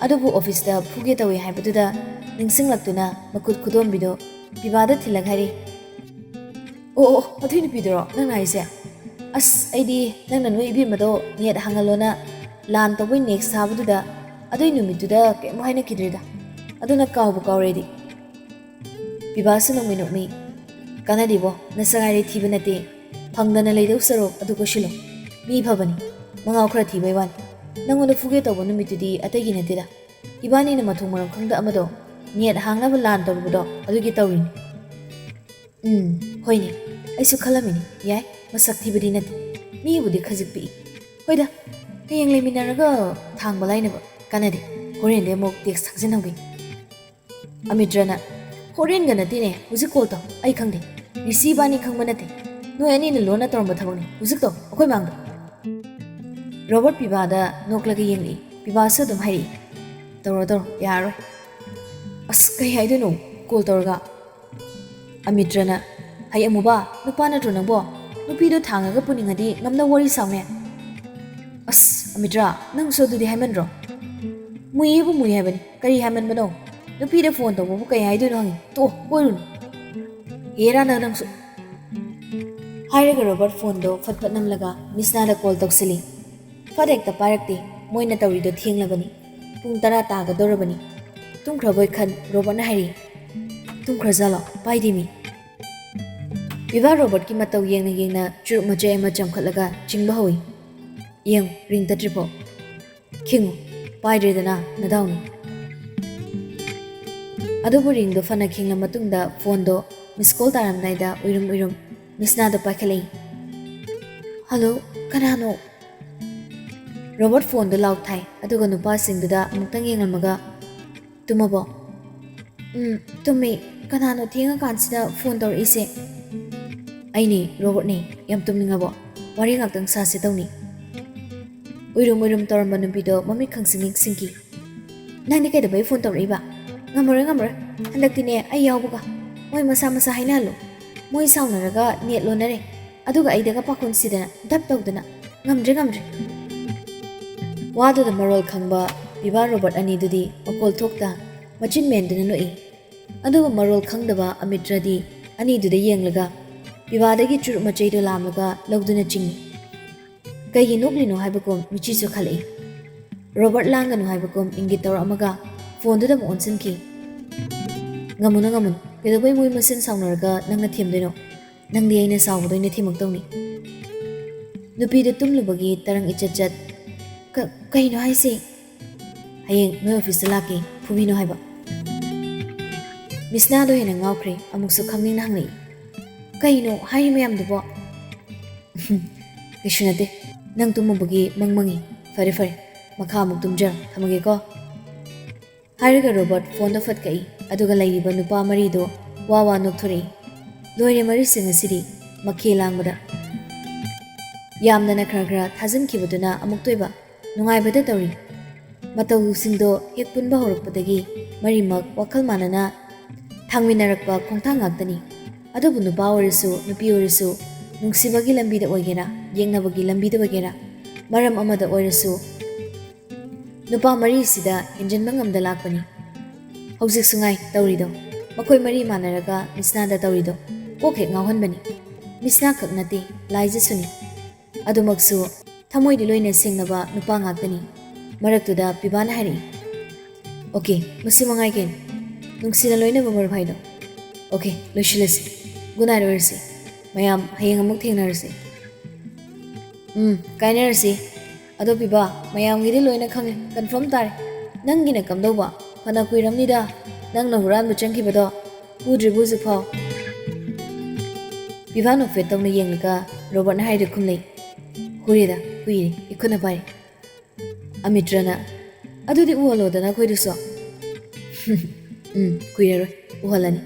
ꯑꯗꯨꯕꯨ ꯑꯣꯐꯤꯁꯇ ꯐꯨꯒꯦ ꯇꯧꯏ ꯍꯥꯏꯕꯗꯨꯗ ꯅꯤꯡꯁꯤꯡꯂꯛꯇꯨꯅ ꯃꯈꯨꯠ ꯈꯨꯗꯣꯝꯕꯤꯗꯨ ꯄꯤꯕꯥꯗ ꯊꯤꯜꯂꯒ ꯍꯥꯏꯔꯤ, "ꯑꯣ, ꯑꯣ, ꯑꯣ, ꯑꯗꯨꯏ ꯅꯨꯄꯤꯗꯨꯔꯣ ꯅꯪꯅ ꯍꯥꯏꯁꯦ? ꯑꯁ, ꯑꯩꯗꯤ ꯅꯪꯅ ꯅꯣꯏ ꯏꯕꯦꯝꯃꯗꯣ ꯅꯦꯠ ꯍꯥꯡꯍꯜꯂꯣꯅ ꯂꯥꯟ ꯇꯧꯕꯩ ꯅꯦꯛꯁ ꯊꯥꯕꯗꯨꯗ ꯑꯗꯨꯏ ꯅꯨꯃꯤꯠꯇꯨꯗ ꯀꯩꯝ ꯍꯥꯏꯅꯈꯤꯗ꯭ꯔꯦꯗ꯫ ꯑꯗꯨꯅ ꯀꯥꯎꯕꯨ ꯀꯥꯎꯔꯦꯗꯤ꯫ ꯄꯤꯕꯥꯁꯨ ꯅꯣꯛꯃꯤ ꯅꯣꯛꯃꯤ, "ꯀꯥꯟꯅꯗꯦꯕꯣ, ꯅꯁꯛ ꯍꯥꯏꯔꯦ ꯊꯤꯕ ꯅꯠꯇꯦ꯫ ꯐꯪꯗꯅ ꯂꯩꯗꯧ ꯁꯔꯨꯛ ꯑꯗꯨ ꯀꯣꯏꯁꯤꯜꯂꯣ꯫ ꯃꯤ ꯐꯕꯅꯤ, ꯃꯉꯥꯎ ꯈꯔ ꯊꯤꯕꯩ ꯋꯥꯅꯤ꯫ ꯅꯪꯉꯣꯟꯗ ꯐꯨꯒꯦ ꯇꯧꯕ ꯅꯨꯃꯤꯠꯇꯨꯗꯤ ꯑꯇꯩꯒꯤ ꯅꯠꯇꯦꯗ꯫ ꯏꯕꯥꯅꯤꯅ ꯃꯊꯣꯡ ꯃꯔꯝ ꯈꯪꯗ ꯑꯃꯗꯣ ꯅꯦꯠ ꯍꯥꯡꯅꯕ ꯂꯥꯟ ꯇꯧꯔꯨꯕꯗꯣ ꯑꯗꯨꯒꯤ ꯇꯧꯔꯤꯅꯤ꯫" "ꯎꯝ, ꯍꯣꯏꯅꯦ, ꯑꯩꯁꯨ ꯈꯜꯂꯝꯃꯤꯅꯤ꯫ ꯌꯥꯏ, ꯃꯁꯛ ꯊꯤꯕꯗꯤ ꯅꯠꯇꯦ, ꯃꯤꯕꯨꯗꯤ ꯈꯖꯤꯛ ꯄꯤꯛꯏ꯫ ꯍꯣꯏꯗ, ꯍꯌꯦꯡ ꯂꯩꯃꯤꯟꯅꯔꯒ ꯊꯥꯡꯕ ꯂꯥꯏꯅꯕ꯫ ꯀꯥꯟꯅꯗꯦ, ꯍꯣꯔꯦꯟꯗꯤ ꯑꯃꯨꯛ ꯇꯦꯛꯁ ꯊꯥꯖꯤꯟꯍꯧꯒꯦ꯫" ꯑꯃꯤꯇ꯭ꯔꯅ, "ꯍꯣꯔꯦꯟꯒ ꯅꯠꯇꯦꯅꯦ, ꯍꯧꯖꯤꯛ ꯀꯣꯜ ꯇꯧ꯫ ꯑꯩ ꯈꯪꯗꯦ, ꯔꯤꯁꯤ ꯏꯕꯥꯅꯤ ꯈꯪꯕ ꯅꯠꯇꯦ꯫ ꯅꯣꯏ ꯑꯅꯤꯅ ꯂꯣꯟꯅ ꯇꯧꯔꯝꯕ ꯊꯕꯛꯅꯤ꯫ ꯍꯧꯖꯤꯛ ꯇꯧ, ꯑꯩꯈꯣꯏ ꯃꯥꯡꯗ꯫" ꯔꯣꯕꯔꯠ ꯄꯤꯕꯥꯗ ꯅꯣꯛꯂꯒ ꯌꯦꯡꯂꯛꯏ꯫ ꯄꯤꯕꯥꯁꯨ ꯑꯗꯨꯝ ꯍꯥꯏꯔꯛꯏ, "ꯇꯧꯔꯣ, ꯇꯧꯔꯣ, ꯌꯥꯔꯔꯣꯏ꯫" "ꯑꯁ, ꯀꯩ ꯍꯥꯏꯗꯣꯏꯅꯣ ꯀꯣꯜ ꯇꯧꯔꯒ?" ꯑꯃꯤꯇ꯭ꯔꯅ, "ꯍꯩ ꯑꯃꯨꯕ, ꯅꯨꯄꯥ ꯅꯠꯇ꯭ꯔꯣ ꯅꯪꯕꯣ? ꯅꯨꯄꯤꯗꯣ ꯊꯥꯡꯉꯒ ꯄꯨꯅꯤꯡꯉꯗꯤ ꯉꯝꯅ ꯋꯥꯔꯤ ꯁꯥꯎꯅꯦ꯫" "ꯑꯁ, ꯑꯃꯤꯇ꯭ꯔ, ꯅꯪꯁꯨ ꯑꯗꯨꯗꯤ ꯍꯥꯏꯃꯟꯗ꯭ꯔꯣ? ꯃꯨꯏꯌꯦꯕꯨ ꯃꯨꯏ ꯍꯥꯏꯕꯅꯤ, ꯀꯔꯤ ꯍꯥꯏꯃꯟꯕꯅꯣ? ꯅꯨꯄꯤꯗ ꯐꯣꯟ ꯇꯧꯕꯕꯨ ꯀꯩ ꯍꯥꯏꯗꯣꯏꯅꯣ ꯍꯪꯉꯤ꯫ ꯇꯣꯛꯑꯣ, ꯀꯣꯏꯔꯨꯅꯨ꯫ ꯍꯦꯔꯥ ꯅꯪ, ꯅꯪꯁꯨ꯫" ꯍꯥꯏꯔꯒ ꯔꯣꯕꯔꯠ ꯐꯣꯟꯗꯣ ꯐꯠ ꯐꯠ ꯅꯝꯂꯒ ꯃꯤꯁꯅꯥꯗ ꯀꯣꯜ ꯇꯧꯁꯤꯜꯂꯤ꯫ ꯐꯠ ꯍꯦꯛꯇ ꯄꯥꯏꯔꯛꯇꯦ꯫ ꯃꯣꯏꯅ ꯇꯧꯔꯤꯗꯣ ꯊꯦꯡꯂꯕꯅꯤ꯫ ꯄꯨꯡ ꯇꯔꯥ ꯇꯥꯒꯗꯧꯔꯕꯅꯤ꯫ ꯇꯨꯝꯈ꯭ꯔꯕꯣꯏ ꯈꯟ ꯔꯣꯕꯔꯠꯅ ꯍꯥꯏꯔꯤ, "ꯇꯨꯝꯈ꯭ꯔꯖꯥꯠꯂꯣ? ꯄꯥꯏꯗꯦꯃꯤ꯫" ꯄꯤꯕꯥ ꯔꯣꯕꯔꯠꯀꯤ ꯃꯇꯧ ꯌꯦꯡꯅ ꯌꯦꯡꯅ ꯆꯨꯔꯨꯞ ꯃꯆꯩ ꯑꯃ ꯆꯝꯈꯠꯂꯒ ꯆꯤꯡꯕ ꯍꯧꯏ꯫ "ꯌꯦꯡꯉꯨ, ꯔꯤꯡ ꯇꯠꯇ꯭ꯔꯤꯐꯥꯎ꯫ ꯈꯤꯡꯉꯨ, ꯄꯥꯏꯗ꯭ꯔꯦꯗꯅ, ꯅꯗꯥꯎꯅꯤ꯫" ꯑꯗꯨꯕꯨ ꯔꯤꯡꯗꯣ ꯐꯅ ꯈꯤꯡꯂ ꯃꯇꯨꯡꯗ ꯐꯣꯟꯗꯣ ꯃꯤꯁ ꯀꯣꯜ ꯇꯥꯔꯝꯗꯥꯏꯗ ꯎꯏꯔꯨꯝ ꯎꯏꯔꯨꯝ ꯃꯤꯁꯅꯥꯗꯣ ꯄꯥꯏꯈꯠꯂꯛꯏ꯫ "ꯍꯜꯂꯣ, ꯀꯅꯥꯅꯣ?" ꯔꯣꯕꯔꯠ ꯐꯣꯟꯗꯣ ꯂꯥꯎꯠ ꯊꯥꯏ, ꯑꯗꯨꯒ ꯅꯨꯄꯥꯁꯤꯡꯗꯨꯗ ꯑꯃꯨꯛꯇꯪ ꯌꯦꯡꯂꯝꯃꯒ, "ꯇꯨꯝꯃꯕꯣ?" "ꯎꯝ, ꯇꯨꯝꯃꯤ꯫ ꯀꯅꯥꯅꯣ ꯊꯦꯡꯉꯀꯥꯟꯁꯤꯗ ꯐꯣꯟ ꯇꯧꯔꯛꯏꯁꯦ?" "ꯑꯩꯅꯦ, ꯔꯣꯕꯔꯠꯅꯦ꯫ ꯌꯥꯝ ꯇꯨꯝꯅꯤꯡꯉꯕꯣ? ꯋꯥꯔꯤ ꯉꯥꯛꯇꯪ ꯁꯥꯁꯦ ꯇꯧꯅꯤ꯫" ꯎꯏꯔꯨꯝ ꯎꯏꯔꯨꯝ ꯇꯧꯔꯝꯕ ꯅꯨꯄꯤꯗꯣ ꯃꯃꯤꯠ ꯈꯪꯁꯤꯡ ꯅꯤꯡꯁꯤꯡꯈꯤ꯫ "ꯅꯪꯗꯤ ꯀꯩꯗꯧꯕꯩ ꯐꯣꯟ ꯇꯧꯔꯛꯏꯕ? ꯉꯝꯃꯔꯣꯏ, ꯉꯝꯃꯔꯣꯏ꯫ ꯍꯟꯗꯛꯇꯤꯅꯦ, ꯑꯩ ꯌꯥꯎꯕꯒ꯫ ꯃꯣꯏ ꯃꯁꯥ ꯃꯁꯥ ꯍꯥꯏꯅꯍꯜꯂꯨ꯫ ꯃꯣꯏ ꯁꯥꯎꯅꯔꯒ ꯅꯦꯠ ꯂꯣꯟꯅꯔꯦ꯫ ꯑꯗꯨꯒ ꯑꯩꯗꯒ ꯄꯥꯈꯣꯟ ꯁꯤꯗꯅ, ꯙꯞ ꯇꯧꯗꯅ꯫ ꯉꯝꯗ꯭ꯔꯦ, ꯉꯝꯗ꯭ꯔꯦ꯫" ꯋꯥꯗꯨꯗ ꯃꯔꯣꯜ ꯈꯪꯕ ꯄꯤꯕꯥ ꯔꯣꯕꯔꯠ ꯑꯅꯤꯗꯨꯗꯤ ꯃꯀꯣꯜ ꯊꯣꯛꯇ ꯃꯆꯤꯟ ꯃꯦꯟꯗꯨꯅ ꯅꯣꯛꯏ꯫ ꯑꯗꯨꯒ ꯃꯔꯣꯜ ꯈꯪꯗꯕ ꯑꯃꯤꯇ꯭ꯔꯗꯤ ꯑꯅꯤꯗꯨꯗ ꯌꯦꯡꯂꯒ ꯄꯤꯕꯥꯗꯒꯤ ꯆꯨꯔꯨꯞ ꯃꯆꯩꯗꯣ ꯂꯥꯝꯂꯒ ꯂꯧꯗꯨꯅ ꯆꯤꯡꯏ꯫ ꯀꯩꯒꯤ ꯅꯣꯛꯂꯤꯅꯣ ꯍꯥꯏꯕꯒꯨꯝ ꯃꯤꯆꯤꯁꯨ ꯈꯜꯂꯛꯏ꯫ ꯔꯣꯕꯔꯠ ꯂꯥꯡꯒꯅꯨ ꯍꯥꯏꯕꯒꯨꯝ ꯏꯪꯒꯤꯠ ꯇꯧꯔꯛꯑꯝꯃꯒ ꯐꯣꯟꯗꯨꯗ ꯑꯃꯨꯛ ꯑꯣꯟꯁꯤꯟꯈꯤ꯫ "ꯉꯝꯃꯨꯅ, ꯉꯝꯃꯨꯅ꯫ ꯀꯩꯗꯧꯕꯩ ꯃꯣꯏ ꯃꯁꯦꯟ ꯁꯥꯎꯅꯔꯒ ꯅꯪꯅ ꯊꯦꯝꯗꯣꯏꯅꯣ? ꯅꯪꯗꯤ ꯑꯩꯅ ꯁꯥꯎꯕꯗ ꯑꯣꯏꯅ ꯊꯦꯝꯃꯛꯇꯧꯅꯤ꯫" ꯅꯨꯄꯤꯗꯨ ꯇꯨꯝꯂꯨꯕꯒꯤ ꯇꯔꯪ ꯏꯆꯠ ꯆꯠ꯫ "ꯀ-, ꯀꯩꯅꯣ ꯍꯥꯏꯁꯦ?" "ꯍꯌꯦꯡ ꯅꯣꯏ ꯑꯣꯐꯤꯁꯇ ꯂꯥꯛꯀꯦ, ꯐꯨꯕꯤꯅꯣ ꯍꯥꯏꯕ꯫" ꯃꯤꯁꯅꯥꯗꯣ ꯍꯦꯟꯅ ꯉꯥꯎꯈ꯭ꯔꯦ, ꯑꯃꯨꯛꯁꯨ ꯈꯪꯅꯤꯡꯅ ꯍꯪꯂꯛꯏ꯫ "ꯀꯩꯅꯣ ꯍꯥꯏꯔꯤ ꯃꯌꯥꯝꯗꯨꯕꯣ?" "ꯀꯩꯁꯨ ꯅꯠꯇꯦ, ꯅꯪ ꯇꯨꯝꯃꯨꯕꯒꯤ ꯃꯪ ꯃꯪꯉꯤ꯫ ꯐꯔꯦ ꯐꯔꯦ, ꯃꯈꯥ ꯑꯃꯨꯛ ꯇꯨꯝꯖꯔꯣ, ꯊꯝꯃꯒꯦꯀꯣ꯫" ꯍꯥꯏꯔꯒ ꯔꯣꯕꯔꯠ ꯐꯣꯟꯗꯣ ꯐꯠ ꯀꯛꯏ, ꯑꯗꯨꯒ ꯂꯩꯔꯤꯕ ꯅꯨꯄꯥ ꯃꯔꯤꯗꯣ ꯋꯥ ꯋꯥ ꯅꯣꯛꯊꯣꯔꯛꯏ꯫ ꯂꯣꯏꯔꯦ ꯃꯔꯤꯁꯦ ꯉꯁꯤꯗꯤ, ꯃꯈꯦ ꯂꯥꯡꯕꯗ꯫ ꯌꯥꯝꯗꯅ ꯈꯔ ꯈꯔ ꯊꯥꯖꯤꯟꯈꯤꯕꯗꯨꯅ ꯑꯃꯨꯛꯇꯣꯏꯕ ꯅꯨꯡꯉꯥꯏꯕꯗ ꯇꯧꯔꯤ꯫ ꯃꯇꯧꯁꯤꯡꯗꯣ ꯍꯦꯛ ꯄꯨꯟꯕ ꯍꯧꯔꯛꯄꯗꯒꯤ ꯃꯔꯤꯃꯛ ꯋꯥꯈꯜ ꯃꯥꯟꯅꯅ ꯊꯥꯡꯃꯤꯟꯅꯔꯛꯄ ꯈꯣꯡꯊꯥꯡ ꯉꯥꯛꯇꯅꯤ꯫ ꯑꯗꯨꯕꯨ ꯅꯨꯄꯥ ꯑꯣꯏꯔꯁꯨ ꯅꯨꯄꯤ ꯑꯣꯏꯔꯁꯨ, ꯅꯨꯡꯁꯤꯕꯒꯤ ꯂꯝꯕꯤꯗ ꯑꯣꯏꯒꯦꯔꯥ, ꯌꯦꯛꯅꯕꯒꯤ ꯂꯝꯕꯤꯗ ꯑꯣꯏꯒꯦꯔꯥ, ꯃꯔꯝ ꯑꯃꯗ ꯑꯣꯏꯔꯁꯨ, ꯅꯨꯄꯥ ꯃꯔꯤꯁꯤꯗ ꯍꯦꯟꯖꯤꯟꯕ ꯉꯝꯗ ꯂꯥꯛꯄꯅꯤ꯫ ꯍꯧꯖꯤꯛꯁꯨ ꯉꯥꯏ ꯇꯧꯔꯤꯗꯣ, ꯃꯈꯣꯏ ꯃꯔꯤ ꯃꯥꯟꯅꯔꯒ ꯃꯤꯁꯅꯥꯗ ꯇꯧꯔꯤꯗꯣ ꯀꯣꯛ ꯍꯦꯛ ꯉꯥꯎꯍꯟꯕꯅꯤ꯫ ꯃꯤꯁꯅꯥ ꯈꯛ ꯅꯠꯇꯦ, ꯂꯥꯏꯖꯁꯨꯅꯤ꯫ ꯑꯗꯨꯃꯛꯁꯨ ꯊꯃꯣꯏꯗꯤ ꯂꯣꯏꯅ ꯁꯦꯡꯅꯕ ꯅꯨꯄꯥ ꯉꯥꯛꯇꯅꯤ꯫ ꯃꯔꯛꯇꯨꯗ ꯄꯤꯕꯥꯅ ꯍꯥꯏꯔꯛꯏ, "ꯑꯣꯀꯦ, ꯃꯁꯤ ꯃꯉꯥꯏ ꯀꯩꯅꯣ꯫ ꯅꯨꯡꯁꯤꯅ ꯂꯣꯏꯅꯕ ꯃꯔꯨꯞ ꯍꯥꯏꯗꯣ꯫ ꯑꯣꯀꯦ, ꯂꯣꯏꯁꯤꯜꯂꯁꯤ꯫ ꯒꯨꯗ ꯅꯥꯏꯠ ꯑꯣꯏꯔꯁꯤ꯫ ꯃꯌꯥꯝ, ꯍꯌꯦꯡ ꯑꯃꯨꯛ ꯊꯦꯡꯅꯔꯁꯤ꯫" "ꯎꯝ, ꯀꯥꯏꯅꯔꯁꯤ꯫ ꯑꯗꯣ ꯄꯤꯕꯥ, ꯃꯌꯥꯝꯒꯤꯗꯤ ꯂꯣꯏꯅ ꯈꯪꯉꯦ, ꯀꯟꯐꯥꯔꯝ ꯇꯥꯔꯦ꯫ ꯅꯪꯒꯤꯅ ꯀꯝꯗꯧꯕ? ꯐꯅ ꯀꯨꯏꯔꯝꯅꯤꯗ ꯅꯪꯅ ꯍꯨꯔꯥꯟꯕ ꯆꯪꯈꯤꯕꯗꯣ꯫ ꯎꯗ꯭ꯔꯤꯕꯣ ꯍꯧꯖꯤꯛꯐꯥꯎ?" ꯄꯤꯕꯥ ꯅꯣꯛꯐꯦꯠ ꯇꯧꯅ ꯌꯦꯡꯂꯒ ꯔꯣꯕꯔꯠꯅ ꯍꯥꯏꯔꯦ ꯈꯨꯝꯂꯩ, "ꯍꯨꯔꯦꯗ, ꯀꯨꯏꯔꯦ, ꯏꯈꯨꯠꯅ ꯄꯥꯏꯔꯦ꯫" ꯑꯃꯤꯇ꯭ꯔꯅ, "ꯑꯗꯨꯗꯤ ꯎꯍꯜꯂꯣꯗꯅ ꯑꯩꯈꯣꯏꯗꯁꯨ꯫" "ꯎꯝ, ꯀꯨꯏꯔꯔꯣꯏ, ꯎꯍꯜꯂꯅꯤ꯫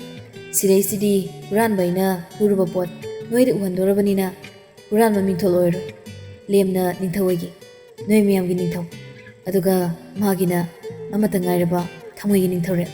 ꯁꯤꯗꯩꯁꯤꯗꯤ ꯍꯨꯔꯥꯟꯕ ꯑꯩꯅ ꯍꯨꯔꯨꯕ ꯄꯣꯠ ꯅꯣꯏꯗ ꯎꯍꯟꯗꯣꯔꯕꯅꯤꯅ ꯍꯨꯔꯥꯟꯕ ꯃꯤꯡꯊꯣꯜ ꯑꯣꯏꯔꯣꯏ꯫ ꯂꯦꯝꯅ ꯅꯤꯡꯊꯧ ꯑꯣꯏꯒꯦ, ꯅꯣꯏ ꯃꯌꯥꯝꯒꯤ ꯅꯤꯡꯊꯧ꯫ ꯑꯗꯨꯒ ꯃꯥꯒꯤꯅ ꯑꯃꯠꯇ ꯉꯥꯏꯔꯕ ꯊꯃꯣꯏꯒꯤ ꯅꯤꯡꯊꯧꯔꯦꯜ꯫"